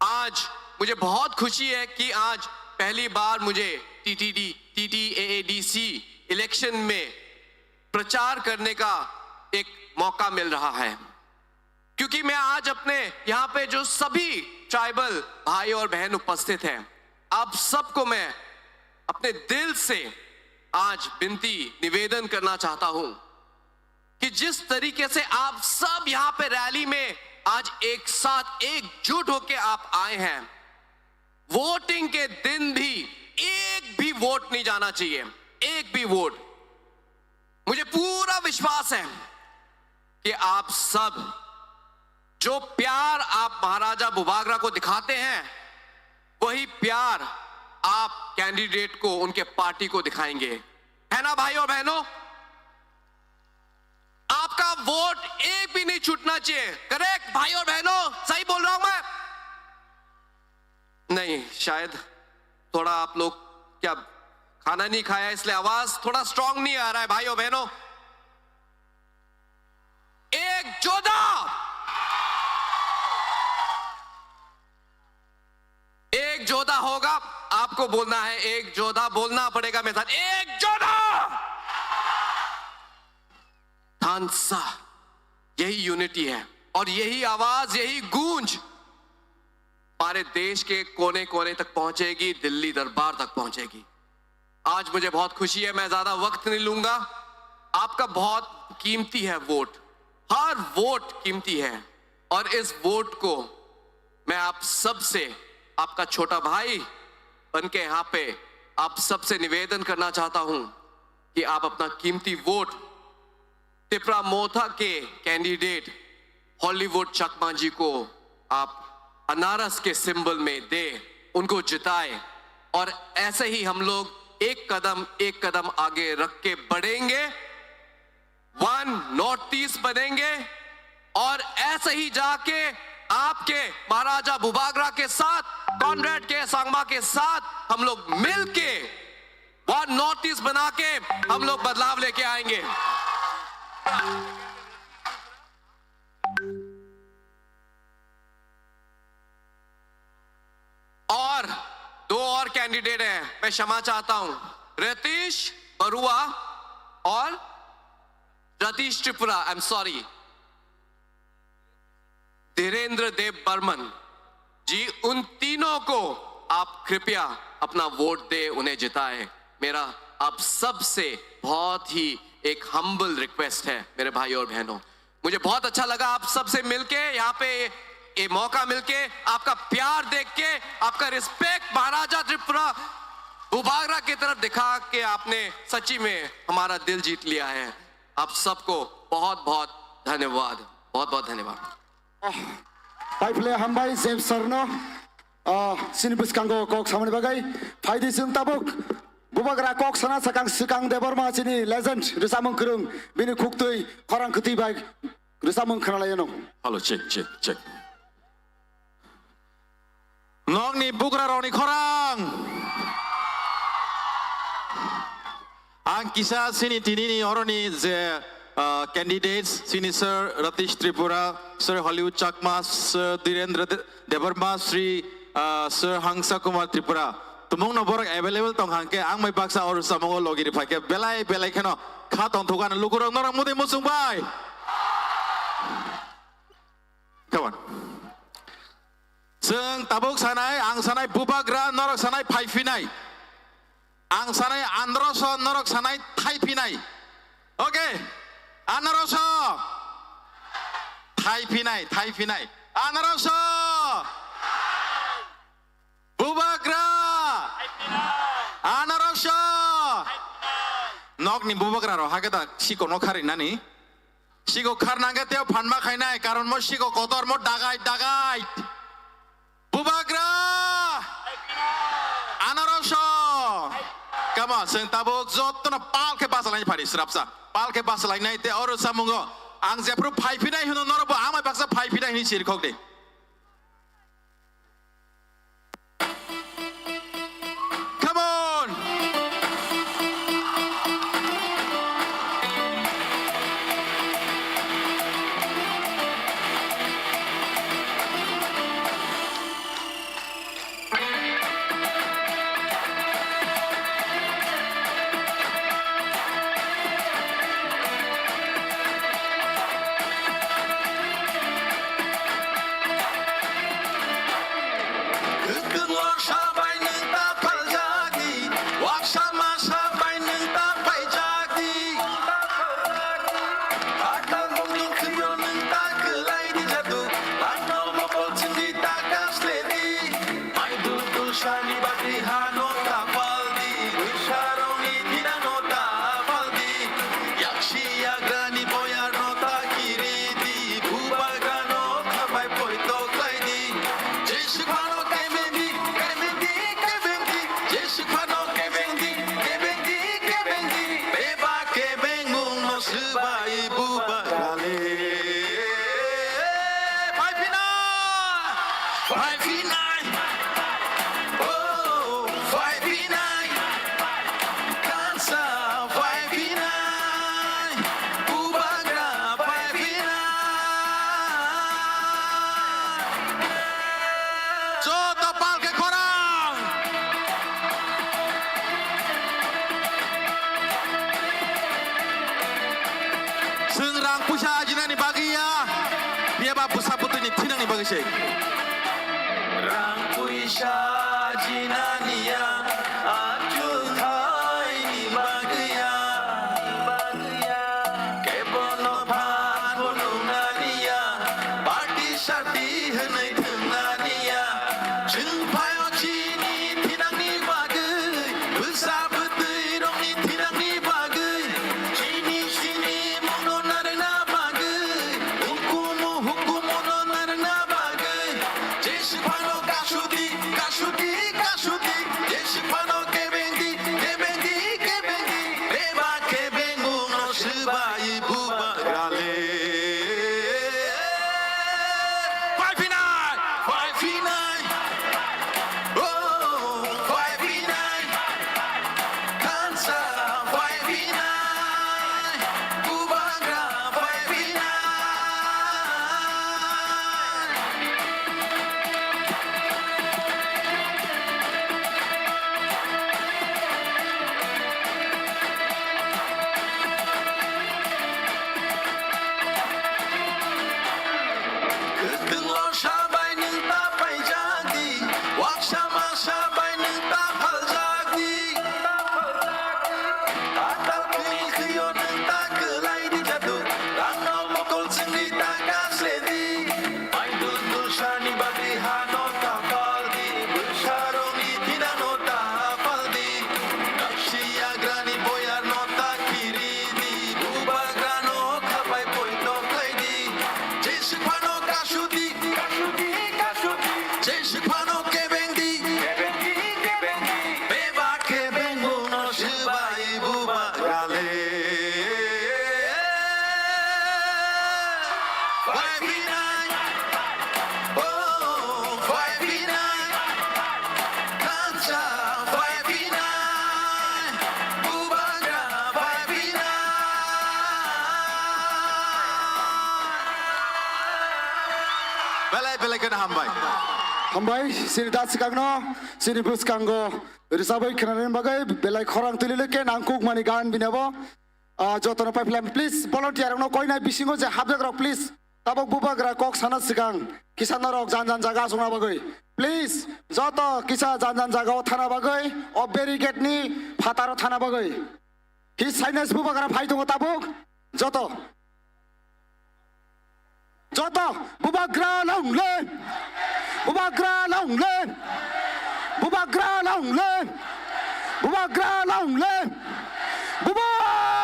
आज मुझे बहुत खुशी है कि आज पहली बार मुझे टीटीडी, टीटीएएडीसी इलेक्शन में प्रचार करने का एक मौका मिल रहा है, क्योंकि मैं आज अपने यहाँ पे जो सभी ट्राइबल भाई और बहन उपस्थित हैं, आप सबको मैं अपने दिल से आज विनती, निवेदन करना चाहता हूँ कि जिस तरीके से आप सब यहाँ पे रैली में आज एक साथ एकजुट होके आप आए हैं, वोटिंग के दिन भी एक भी वोट नहीं जाना चाहिए, एक भी वोट। मुझे पूरा विश्वास है कि आप सब जो प्यार आप महाराजा बुबागरा को दिखाते हैं, वही प्यार आप कैंडिडेट को, उनके पार्टी को दिखाएंगे, है ना भाई और बहनों? आपका वोट एक भी नहीं छूटना चाहिए। करेक्ट भाई और बहनों, सही बोल रहा हूं मैं? नहीं, शायद थोड़ा आप लोग क्या खाना नहीं खाया, इसलिए आवाज थोड़ा स्ट्रांग नहीं आ रहा है भाई और बहनों। एक जोधा, एक जोधा होगा, आपको बोलना है, एक जोधा बोलना पड़ेगा मेरे साथ, एक जोधा। थानसा, यही यूनिटी है और यही आवाज, यही गूंज हमारे देश के कोने कोने तक पहुंचेगी, दिल्ली दरबार तक पहुंचेगी। आज मुझे बहुत खुशी है, मैं ज्यादा वक्त नहीं लूंगा। आपका बहुत कीमती है वोट, हर वोट कीमती है। और इस वोट को मैं आप सबसे, आपका छोटा भाई बन के यहाँ पे आप सबसे निवेदन करना चाहता हूँ कि आप अपना कीमती वोट तिपरा मोथा के कैंडिडेट हॉलीवुड चकमा जी को आप अनारस के सिंबल में दे, उनको जिताए। और ऐसे ही हम लोग एक कदम एक कदम आगे रख के बढ़ेंगे, वन नॉर्थ ईस्ट बनेंगे। और ऐसे ही जाके आपके महाराजा बुबागरा के साथ, कॉनरेड के संगमा के साथ हम लोग मिलके वन नॉर्थ ईस्ट बना के हम लोग बदलाव लेके आएंगे। और दो और कैंडिडेट हैं, मैं क्षमा चाहता हूं, रतीश बरुआ और Ratish Tripura, I am sorry, Dhirendra Dev Barman ji, उन तीनों को आप कृपया अपना वोट दे, उन्हें जिताएं। मेरा आप सबसे बहुत ही एक हम्बल रिक्वेस्ट है मेरे भाई और बहनों। मुझे बहुत अच्छा लगा आप सबसे मिलके, यहाँ पे ये मौका मिलके। आपका प्यार देख के, आपका रिस्पेक्ट महाराजा त्रिपुरा बुबागरा की तरफ दिखा के आपने सच्ची में हमारा दिल जीत लिया है। आप सबको बहुत बहुत धन्यवाद, बहुत बहुत धन्यवाद। Taiphle hambai James sir no, ah, chini bwskango kok samani bagwi. Phaidi chwng tabuk bubagra kok sana sakang swkang Debbarma chini legend rwchapmung kwrwng, bini khuktwi khorang kwtwi bai rwchapmung khwnalaino. Hello, check, check, check. Nokni bugra rokni khorang. Ang kisa sini tinini oroni je, ah, candidates, sini Sir Ratish Tripura, Sir Hollywood Chakma, Sir Dhirendra De-, Debbarma, Sri, ah, Sir Hangsa Kumar Tripura. Tumung no borok available tong hangke ang mai baksa or samungo logi ri phaike belai belai kheno kha tong thukan lukurok norok mudi musung bai. Come on. Chwng tabuk sanai, ang sanai bubagra, norok sanai phaiphinai. Ang sanai androso, norok sanai thaiphinai. Okay. Androso. Thaiphinai, thaiphinai. Androso. Bubagra. Androso. Ni bubagra rok hakhe da siko no khari nani. Siko khar nangkhe teo phanma khainai, karon mo siko kotor mo dagai dagai. Bubagra! Anaroso! Come on, chwng tabuk jotono pal khe bachalaini phari srapsa. Pal khe bachalainai te oro samungo. Ang jephru phaiphinai hwno norokbo amai baksa phaiphinai hwnwi sirkhok di. Come on! Kwthwng waksa bai nwng ta paljak di, waksa masa bai nwng ta paijak di. Atal mungdung khwio nwng ta kwlai di jadu, ano mokol chwngwi ta kasle di. Mai dul dul sani bagwi hano ta pal di, bwsarokni thinangno ta pal di. Yaksi yagrani boyarno ta kiri di, bubagrano khabai poito khlai di. Jeswk phano kebeng di, kebeng di, kebeng di. Jeswk phano kebeng di, kebeng di, kebeng di. Bebak kebengmungno swbai bubagra le. Phaiphinai, phaiphinai. Oh, phaiphinai. Kansa phaiphinai. Bubagra phaiphinai. Joto pal khe khorang. Chwng rang puisa ajinani bagwi ya, phiya ba bwsa bwtwini thinangni bagwi se. Rang puisa ajinani ya, achukhaini bagwi ya. Kebono phan phunuknani ya, party sarti hwnwi thwngnani ya. Chwng phaio chini thinangni bagwi, bwsa bwtwi rokni thinangni bagwi, chini sini mungno narwkna bagwi, hukumu hukumu no narwkna bagwi. Jeswk phano kasudi, kasudi, kasudi. Jeswk phano kebengdi, kebengdi, kebengdi. Bebak kebengmungno swbai bubagra le. Phaiphinai, phaiphinai. Oh, phaiphinai. Kansa phaiphinai, bubagra phaiphinai. Kwthwng lorsa bai nwng ta paijak di, waksa masa bai nwng ta phaljak di. Atal kwrwi khwio nwng ta kwlai di jadu, rangno mokol chwngwi ta kasle di. Mai dul dul sani bagwi hano ta pal di, bwsarokni thinangno ta pal di. Naksi yagrani boyarno ta kiri di, bubagrano khapai poito khlai di. Jeswk phano kasudi, kasudi, kasudi. Jeswk phano kebengdi, kebengdi, kebengdi. Bebak kebengmungno swbai bubagra le. Phaiphinai, oh, phaiphinai. Kansa phaiphinai, bubagra phaiphinai. Belai belai kheno hambai. Hambai, chini da swkangno, chini bwskango rwchapwi khwnanani bagwi belai khorang twi lili khe nangkukmani gan bini bo. Ah, jotono pipeline, please, volunteer rokno koinai bisingo je habjak rok, please. Tabuk bubagra kok sana swkang, kisa norok jan jan jaga achukna bagwi. Please, joto kisa jan jan jaga o thana bagwi, o barricade ni phataro thana bagwi. His Highness bubagra phai tongo tabuk, joto. Joto, bubagra long live! Bubagra long live! Bubagra long live! Bubagra long live! Buba!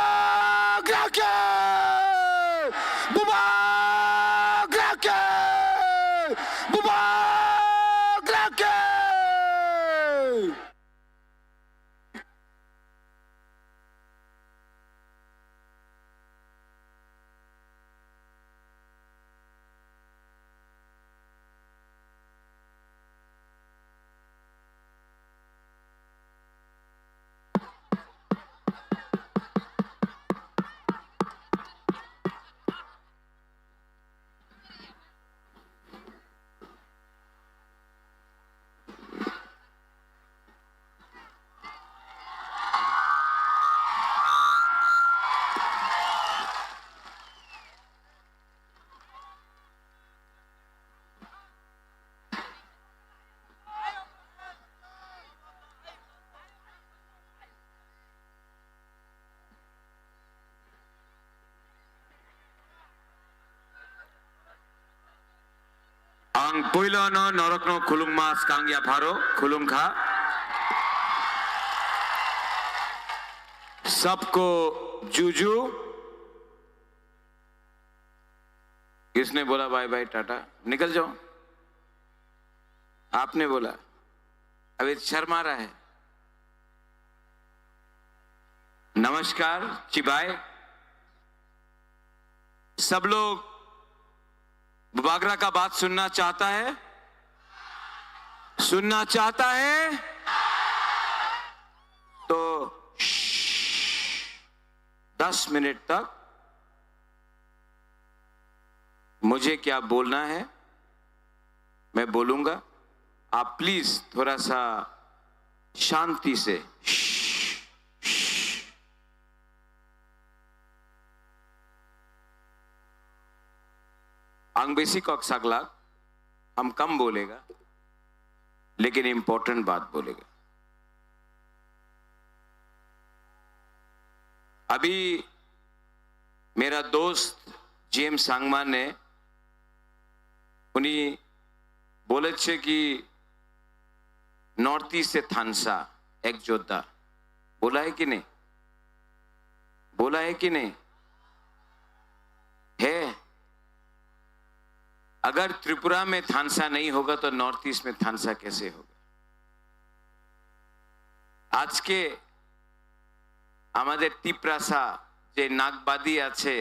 Puilono norokno khulungma skang yapharo khulungkha. Sabko juju. Kisne bola bye bye tata? Nikal jao. Aapne bola. Abhi sharma raha hai. Namaskar, chibai. Sab log Bubagra ka baat sunna chahta hai? Sunna chahta hai? To, shh, दस मिनट तक मुझे क्या बोलना है, मैं बोलूंगा। आप प्लीज थोड़ा सा शांति से, shh, shh। Ang bisi kok saglak, हम कम बोलेगा, लेकिन इंपॉर्टेंट बात बोलेगा। अभी मेरा दोस्त जेम्स सांगमा ने, उनी बोले छे कि नॉर्थ ईस्ट से थानसा एक योद्धा बोला है कि नहीं? बोला है कि नहीं? है। अगर त्रिपुरा में थानसा नहीं होगा तो नॉर्थ ईस्ट में थानसा कैसे होगा? আজকে আমাদের তিপ্রাসা যে নাগবাদী আছে,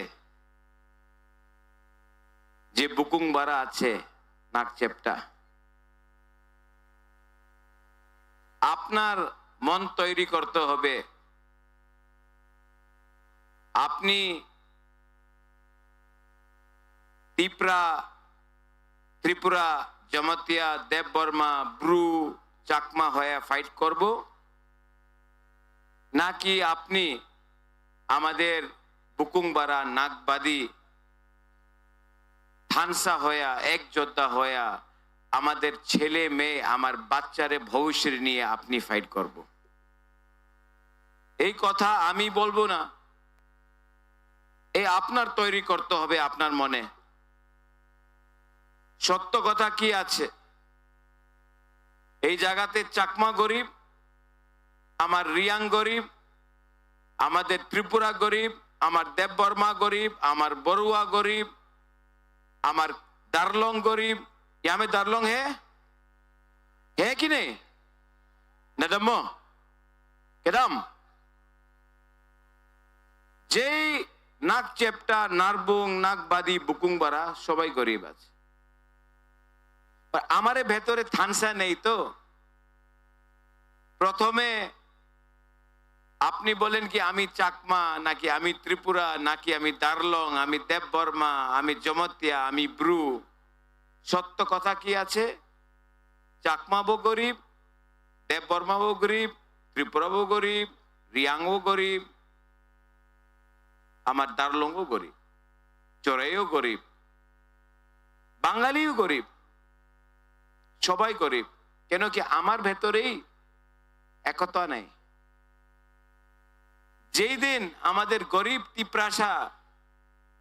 যে বুকুংবারা আছে, নাগচেপটা, আপনার মন তৈরি করতে হবে। আপনি তিপ্রা, ত্রিপুরা, জমাতিয়া, দেববর্মা, ব্রু, চাকমা হয়ে ফাইট করব, নাকি আপনি আমাদের বুকুংবারা নাগবাদী থানসা হয়া, এক যোদ্ধা হয়া, আমাদের ছেলে মেয়ে, আমার বাচ্চারে ভবিষ্যৎ নিয়ে আপনি ফাইট করব? এই কথা আমি বলবো না, এই আপনার তৈরি করতে হবে আপনার মনে। সত্য কথা কি আছে? এই জায়গাতে চাকমা গরিব, আমার রিয়াং গরিব, আমাদের ত্রিপুরা গরিব, আমার দেববর্মা গরিব, আমার বড়ুয়া গরিব, আমার দারলং গরিব। ইয়ামে দারলং হে? হে কি নেই? না দম্ম? কেদাম? যেই নাক চেপটা, নারবুং, নাকবাদী, বুকুংবারা, সবাই গরিব আছে। আর আমারে ভেতরে থানসা নেই তো। প্রথমে আপনি বলেন কি আমি চাকমা, নাকি আমি ত্রিপুরা, নাকি আমি দারলং, আমি দেববর্মা, আমি জমতিয়া, আমি ব্রু। সত্য কথা কি আছে? চাকমাবো গরিব, দেববর্মাবো গরিব, ত্রিপুরাবো গরিব, রিয়াংও গরিব, আমার দারলংও গরিব, চোরাইও গরিব, বাঙালিও গরিব, সবাই গরিব। কেন কি আমার ভেতরেই একতা নেই। যেই দিন আমাদের গরিব তিপ্রাসা,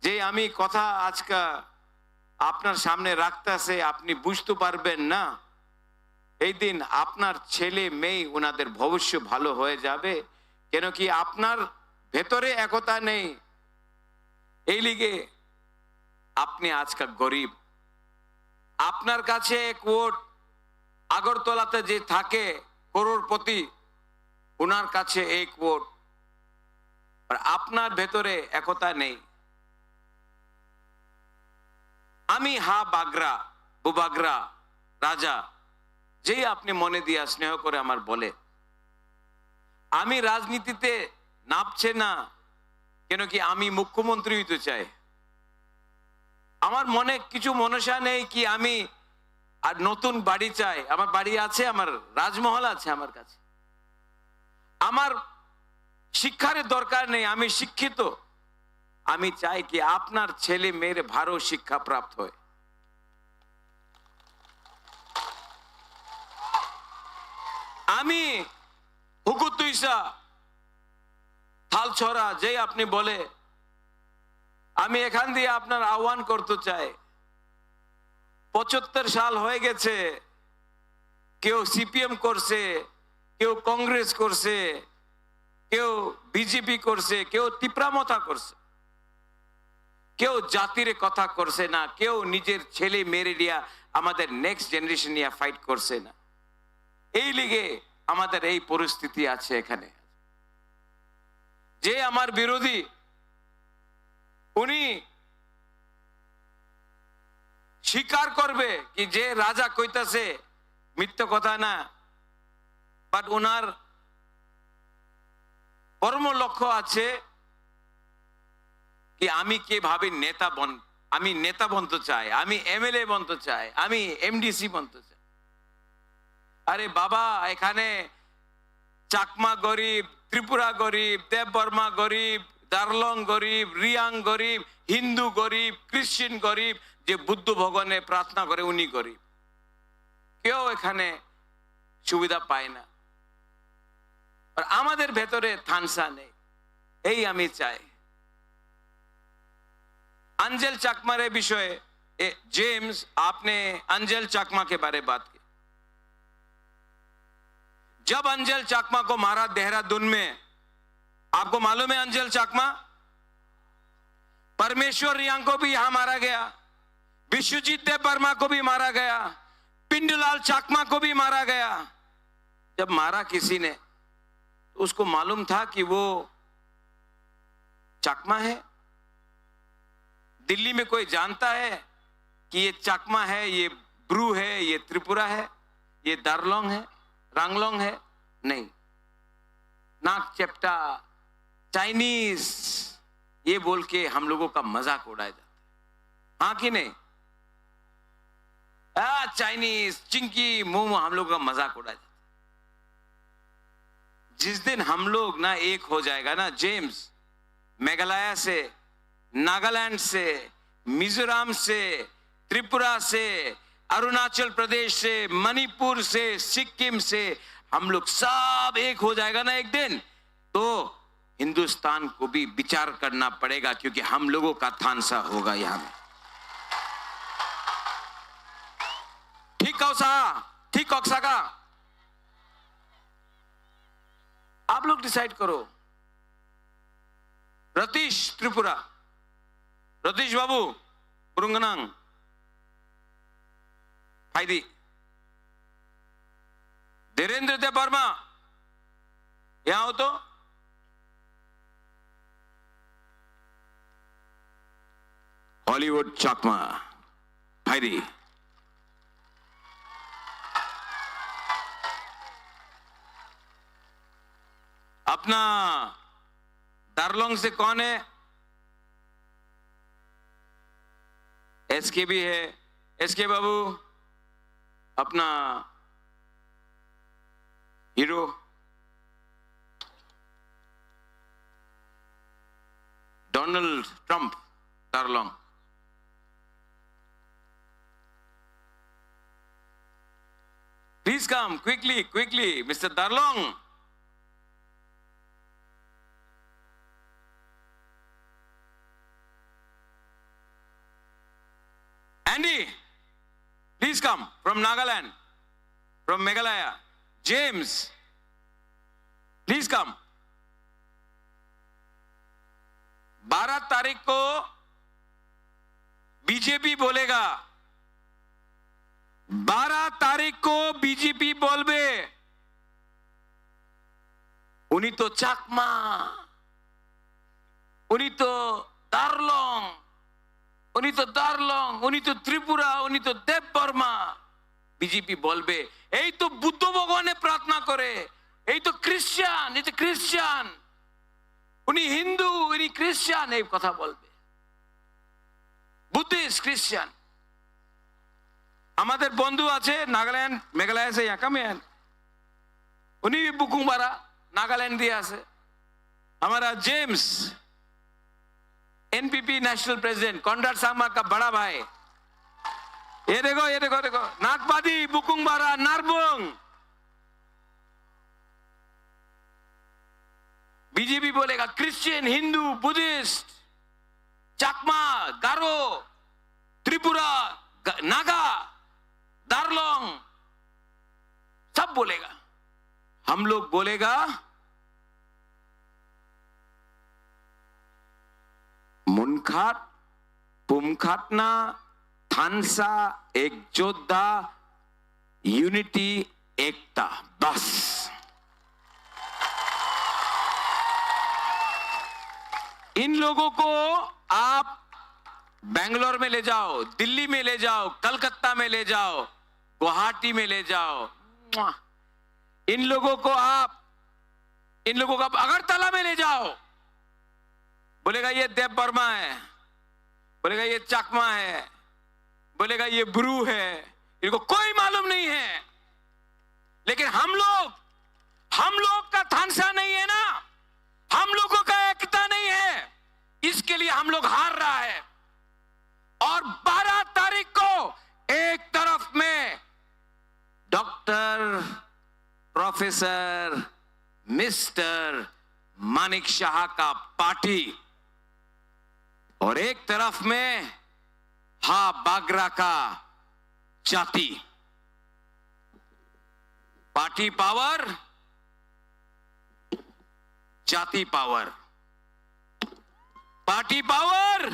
যে আমি কথা আজকে আপনার সামনে রাখতেছে, আপনি বুঝতে পারবেন না, এই দিন আপনার ছেলে মেয়ে ওনাদের ভবিষ্য ভালো হয়ে যাবে। কেন কি আপনার ভেতরে একতা নেই, এই লিগে আপনি আজকে গরিব। আপনার কাছে এক ভোট, আগরতলাতে যে থাকে করোড়পতি, ওনার কাছে এক ভোট, আর আপনার ভেতরে একতা নেই। আমি হা বাগরা, বুবাগরা, রাজা, যেই আপনি মনে দিয়া স্নেহ করে আমার বলে, আমি রাজনীতিতে নামছে না, কেন কি আমি মুখ্যমন্ত্রী হইতে চাই। আমার মনে কিছু মনসা নেই কি আমি আর নতুন বাড়ি চাই। আমার বাড়ি আছে, আমার রাজমহল আছে আমার কাছে। আমার শিক্ষার দরকার নেই, আমি শিক্ষিত। আমি চাই কি আপনার ছেলে মেয়ের ভালো শিক্ষা প্রাপ্ত হয়। আমি হুকুতুইসা থালছড়া, যেই আপনি বলে, আমি এখান দিয়ে আপনার আহ্বান করতে চাই। পঁচাত্তর সাল হয়ে গেছে, কেউ সিপিএম করছে, কেউ কংগ্রেস করছে, কেউ বিজেপি করছে, কেউ তিপ্রা মথা করছে, কেউ জাতির কথা করছে না, কেউ নিজের ছেলে মেয়েরে নিয়ে, আমাদের নেক্সট জেনারেশন নিয়ে ফাইট করছে না। এই লিগে আমাদের এই পরিস্থিতি আছে এখানে। যে আমার বিরোধী, উনি স্বীকার করবে কি যে রাজা কইতাছে মিথ্যা কথা না, বাট ওনার পরম লক্ষ্য আছে কি আমি কিভাবে নেতা বন, আমি নেতা বনতে চাই, আমি এমএলএ বনতে চাই, আমি এমডিসি বনতে চাই। আরে বাবা, এখানে চাকমা গরিব, ত্রিপুরা গরিব, দেববর্মা গরিব, দারলং গরিব, রিয়াং গরিব, হিন্দু গরিব, খ্রিস্টান গরিব, যে বুদ্ধ ভগবানে প্রার্থনা করে উনি গরিব। কেউ এখানে সুবিধা পায় না। আর আমাদের ভেতরে থানসা নেই, এই আমি চাই। अंजल चाकमा रे विषय, ए, जेम्स, आपने अंजल चाकमा के बारे बात की। जब अंजल चाकमा को मारा देहरादून में, आपको मालूम है अंजल चाकमा? परमेश्वर रियांग को भी यहाँ मारा गया, विश्वजीत देव वर्मा को भी मारा गया, पिंडूलाल चाकमा को भी मारा गया। जब मारा किसी ने, तो उसको मालूम था कि वो चाकमा है? दिल्ली में कोई जानता है कि ये चाकमा है, ये ब्रू है, ये त्रिपुरा है, ये दारलोंग है, रांगलोंग है? नहीं। नाक चेप्टा, चाइनीज, ये बोल के हम लोगों का मजाक उड़ाया जाता है। हाँ कि नहीं? आ, चाइनीज, चिंकी, मोमो, हम लोगों का मजाक उड़ाया जाता है। जिस दिन हम लोग ना एक हो जाएगा ना, जेम्स, मेघालय से, नागालैंड से, मिजोरम से, त्रिपुरा से, अरुणाचल प्रदेश से, मणिपुर से, सिक्किम से, हम लोग सब एक हो जाएगा ना एक दिन, तो हिंदुस्तान को भी विचार करना पड़ेगा, क्योंकि हम लोगों का थानसा होगा यहाँ में। ठीक कौसा, ठीक कौसा का? आप लोग डिसाइड करो। रतीश त्रिपुरा, रतीश बाबू, बुरुंगनांग, फायदी। धीरेंद्र देव वर्मा, यहाँ हो तो। हॉलीवुड चाकमा, फायदी। अपना दारलोंग से कौन है? एसके भी है। एसके बाबू, अपना हीरो डोनाल्ड ट्रंप, दारलोंग। Please come quickly, quickly, Mister Darlong. Andy, please come from Nagaland, from Meghalaya. James, please come. बारह तारीख को बीजेपी बोलेगा, बारह तारीख को बीजेपी बोलबे। उनी तो चाकमा, उनी तो दारलोंग, उनी तो दारलोंग, उनी तो त्रिपुरा, उनी तो देव वर्मा। बीजेपी बोलबे, এই তো বুদ্ধ ভগবানে প্রার্থনা করে, এই তো খ্রিস্টান, এই তো খ্রিস্টান। উনি হিন্দু, উনি খ্রিস্টান, এই কথা বলবে। বুদ্ধিস্ট, খ্রিস্টান। আমাদের বন্ধু আছে নাগাল্যান্ড, মেঘালয় আছে, ইয়াকামেন। উনি বুকুংবারা, নাগাল্যান্ড দিয়ে আছে। हमारा James, NPP national president, Conrad Sangma का बड़ा भाई। ये देखो, ये देखो, देखो, नागपादी, बुकुंगबारा, नारबुंग। बीजेपी बोलेगा क्रिश्चियन, हिंदू, बुद्धिस्ट, चाकमा, गारो, त्रिपुरा, ग-, नागा, दारलोंग, सब बोलेगा। हम लोग बोलेगा मुनखात, पुमखातना, थानसा, एक जोद्धा, यूनिटी, एकता, बस। इन लोगों को आप बैंगलोर में ले जाओ, दिल्ली में ले जाओ, कलकत्ता में ले जाओ, गुवाहाटी में ले जाओ। इन लोगों को आप, इन लोगों को आप अगरतला में ले जाओ, बोलेगा ये देव वर्मा है, बोलेगा ये चकमा है, बोलेगा ये ब्रू है, इनको कोई मालूम नहीं है। लेकिन हम लोग, हम लोग का थानसा नहीं है ना, हम लोगों का एकता नहीं है, इसके लिए हम लोग हार रहा है। और बारह तारीख को एक तरफ में डॉक्टर, प्रोफेसर, मिस्टर मानिक शाह का पार्टी और एक तरफ में हा बागरा का जाति। पार्टी पावर, जाति पावर। पार्टी पावर,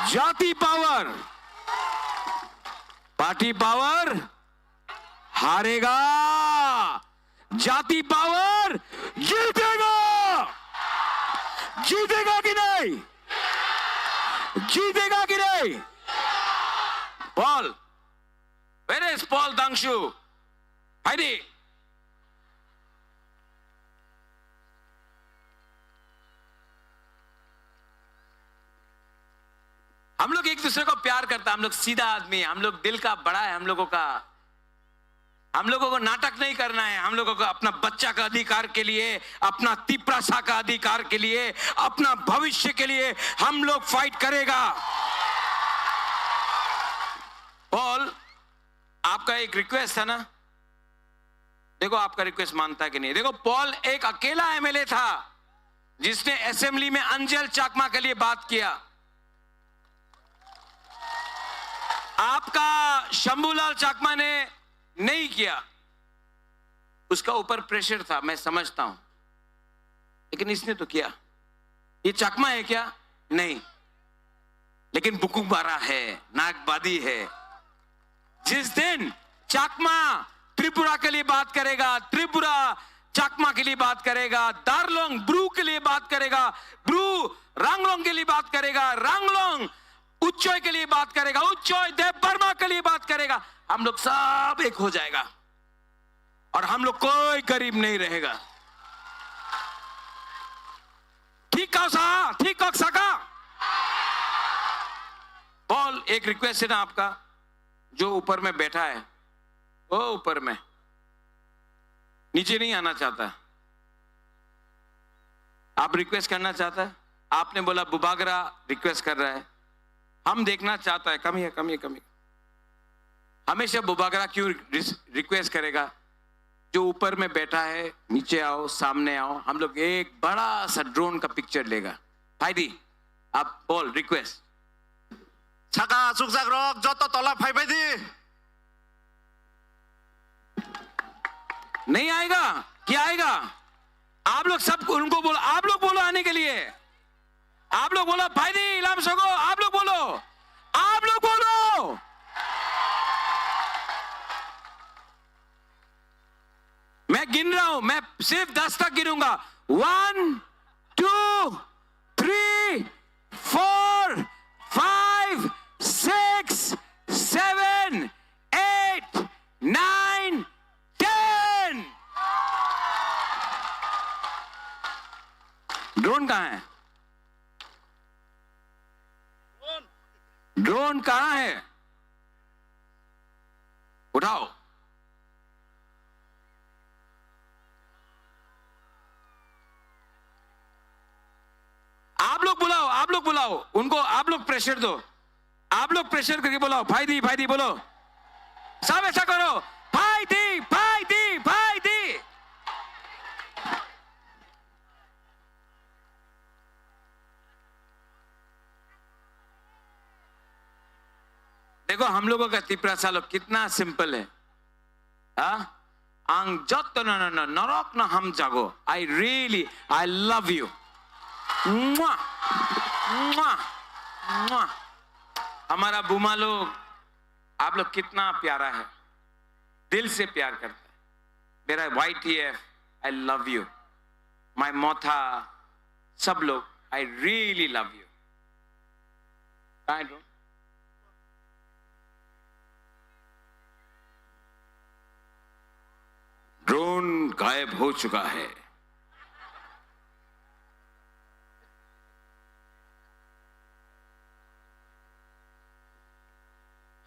जाति पावर। पार्टी पावर हारेगा, जाति पावर जीतेगा। जीतेगा कि नहीं? जीतेगा कि नहीं? Paul, where is Paul Dangshu? Heidi. हम लोग एक दूसरे को प्यार करता है, हम लोग सीधा आदमी है, हम लोग दिल का बड़ा है हम लोगों का। हम लोगों को नाटक नहीं करना है, हम लोगों को अपना बच्चा का अधिकार के लिए, अपना तिपरासा का अधिकार के लिए, अपना भविष्य के लिए हम लोग फाइट करेगा। पॉल, आपका एक रिक्वेस्ट था ना, देखो आपका रिक्वेस्ट मानता है कि नहीं। देखो, पॉल एक अकेला एमएलए था जिसने असेंबली में अंजल चाकमा के लिए बात किया। आपका शंभूलाल चाकमा ने नहीं किया, उसका ऊपर प्रेशर था, मैं समझता हूं, लेकिन इसने तो किया। ये चाकमा है क्या? नहीं, लेकिन बुकुबारा है, नागबादी है। जिस दिन चाकमा त्रिपुरा के लिए बात करेगा, त्रिपुरा चाकमा के लिए बात करेगा, दारलोंग ब्रू के लिए बात करेगा, ब्रू रांगलोंग के लिए बात करेगा, रांगलोंग उच्चोय के लिए बात करेगा, उच्चोय देव वर्मा के लिए बात करेगा, हम लोग सब एक हो जाएगा और हम लोग कोई गरीब नहीं रहेगा। ठीक कहा सा, ठीक कहा सका। पॉल, एक रिक्वेस्ट है ना आपका, जो ऊपर में बैठा है, वो ऊपर में, नीचे नहीं आना चाहता। आप रिक्वेस्ट करना चाहता है, आपने बोला बुबागरा रिक्वेस्ट कर रहा है, हम देखना चाहता है। Come here, come here, come here. हमेशा बुबागरा क्यों रिस-, रिक्वेस्ट करेगा? जो ऊपर में बैठा है, नीचे आओ, सामने आओ, हम लोग एक बड़ा सा ड्रोन का पिक्चर लेगा। भाई दी, आप बोल, request. Saka chukjak rok joto tola phaibai di. नहीं आएगा? क्या आएगा? आप लोग सब उनको बोलो, आप लोग बोलो आने के लिए। आप लोग बोलो, भाई दी, इलाम सगो, आप लोग बोलो, आप लोग बोलो। मैं गिन रहा हूं, मैं सिर्फ दस तक गिनूंगा। One, two, three, four, five, six, seven, eight, nine, ten। Drone कहाँ है? ड्रोन कहाँ है? उठाओ। आप लोग बुलाओ, आप लोग बुलाओ उनको, आप लोग प्रेशर दो, आप लोग प्रेशर करके बुलाओ। भाई दी, भाई दी बोलो, सब ऐसा करो। भाई दी, भाई दी, भाई दी। देखो, हम लोगों का तिपरासा लोग कितना सिंपल है। हाँ? Ang jotto no, no, no, norok no hamjago. I really, I love you. Mwah! Mwah! Mwah! हमारा बुमा लोग, आप लोग कितना प्यारा है, दिल से प्यार करता है। मेरा Y T F, I love you. My मोथा, सब लोग, I really love you. कहाँ है ड्रोन? ड्रोन गायब हो चुका है।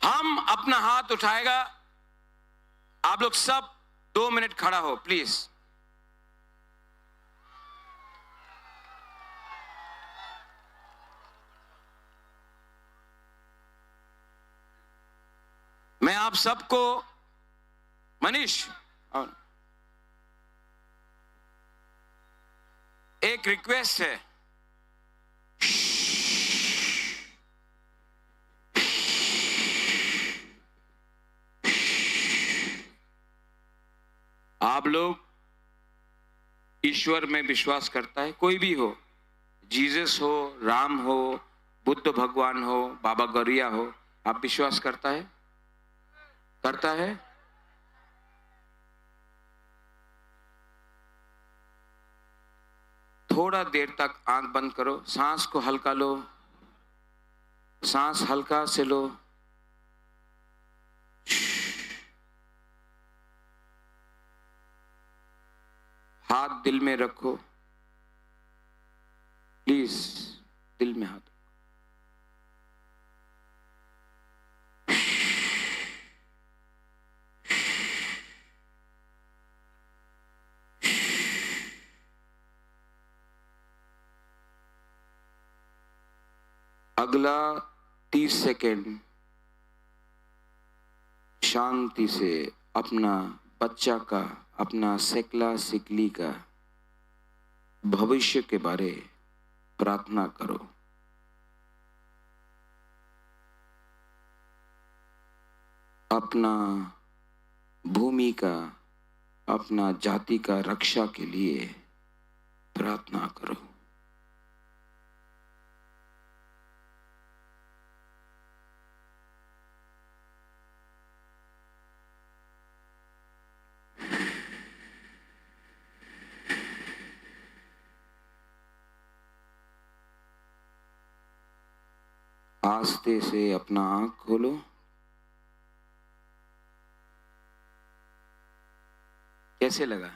हम अपना हाथ उठाएगा, आप लोग सब दो मिनट खड़ा हो, प्लीज। मैं आप सबको, मनीष, एक रिक्वेस्ट है। आप लोग ईश्वर में विश्वास करता है? कोई भी हो, जीसस हो, राम हो, बुद्ध भगवान हो, बाबा गौरिया हो, आप विश्वास करता है? करता है? थोड़ा देर तक आंख बंद करो, सांस को हल्का लो, सांस हल्का से लो। हाथ दिल में रखो, प्लीज, दिल में हाथ रखो। अगला तीस सेकंड शांति से अपना बच्चा का, अपना सेकला सिकली का भविष्य के बारे प्रार्थना करो। अपना भूमि का, अपना जाति का रक्षा के लिए प्रार्थना करो। आस्ते से अपना आंख खोलो। कैसे लगा?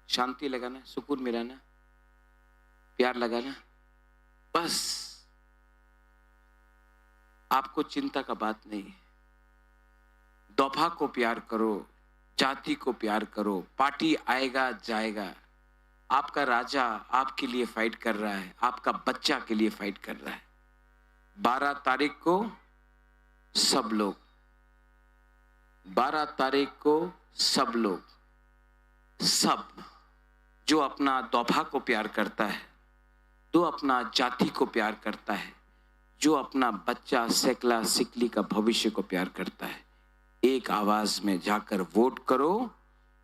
शांति लगा ना? सुकून मिला ना? प्यार लगा ना? बस, आपको चिंता का बात नहीं है। दोफा को प्यार करो, जाति को प्यार करो, पार्टी आएगा जाएगा, आपका राजा आपके लिए फाइट कर रहा है, आपका बच्चा के लिए फाइट कर रहा है। बारह तारीख को सब लोग, बारह तारीख को सब लोग, सब जो अपना दोफा को प्यार करता है, जो अपना जाति को प्यार करता है, जो अपना बच्चा सेकला सिकली का भविष्य को प्यार करता है, एक आवाज में जाकर वोट करो।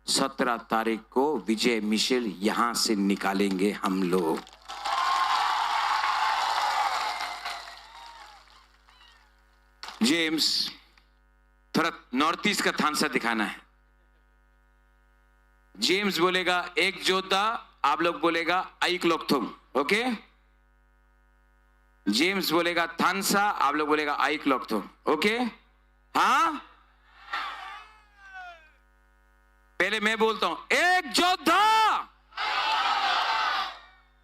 सत्रह तारीख को विजय मिशेल यहाँ से निकालेंगे हम लोग। जेम्स, थोड़ा नॉर्थ ईस्ट का थानसा दिखाना है। जेम्स बोलेगा एक जोधा, आप लोग बोलेगा आइक लोकथुम। ओके, जेम्स बोलेगा थानसा, आप लोग बोलेगा आइक लोकथुम। ओके, हाँ, पहले मैं बोलता हूं, एक जोधा।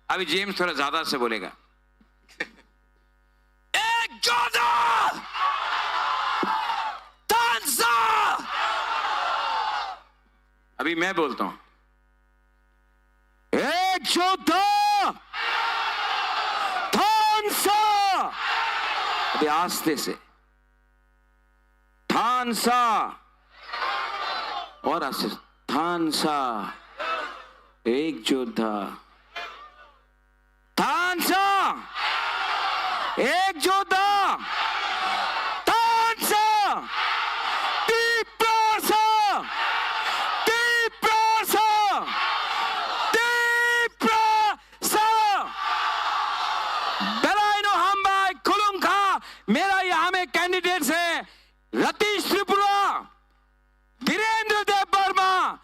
अभी जेम्स थोड़ा ज्यादा से बोलेगा, एक जोधा, थानसा। अभी मैं बोलता हूं, एक जोधा, थानसा। अभी आस्ते से, थानसा। और आस्ते से, थानसा। एक जोधा, थानसा। एक जोधा, थानसा। Ratish Tripura, धीरेंद्र देव वर्मा,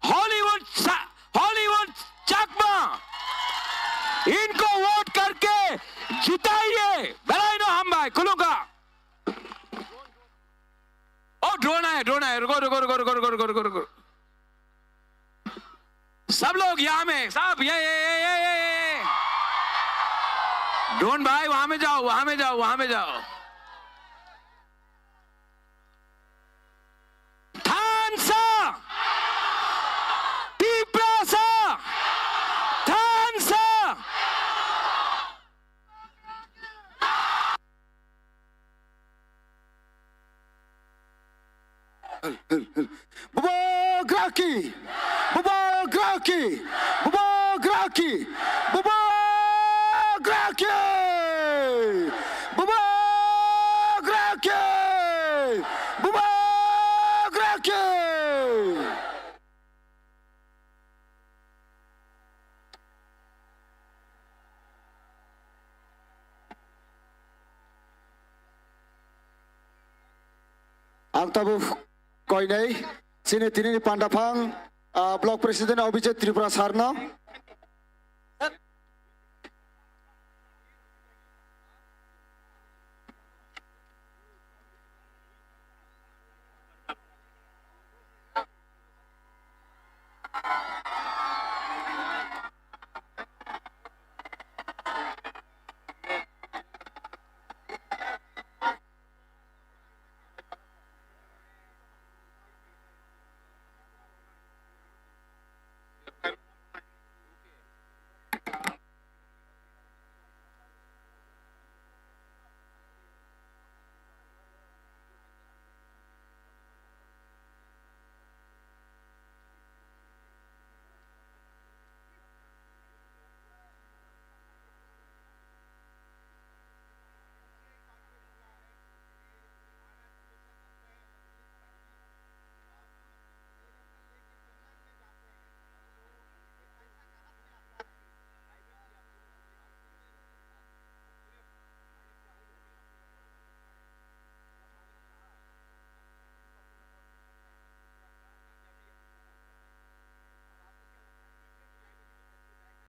हॉलीवुड सा-, हॉलीवुड चाकमा, इनको वोट करके जिताइए। Belai no hambai, khulungo. ओ ड्रोन आया, ड्रोन आया, रुको, रुको, रुको। सब लोग यहाँ में, सब ये, ये, ये। ड्रोन भाई, वहां में जाओ, वहां में जाओ, वहां में जाओ। थानसा! तिप्रासा! थानसा! Bubagraki! Bubagraki! Bubagraki! Bubagraki! Bubagraki! Bubagraki! Ang tabuk koinai chini tinini pandaphang, ah, Block President Abhijit Tripura sir no.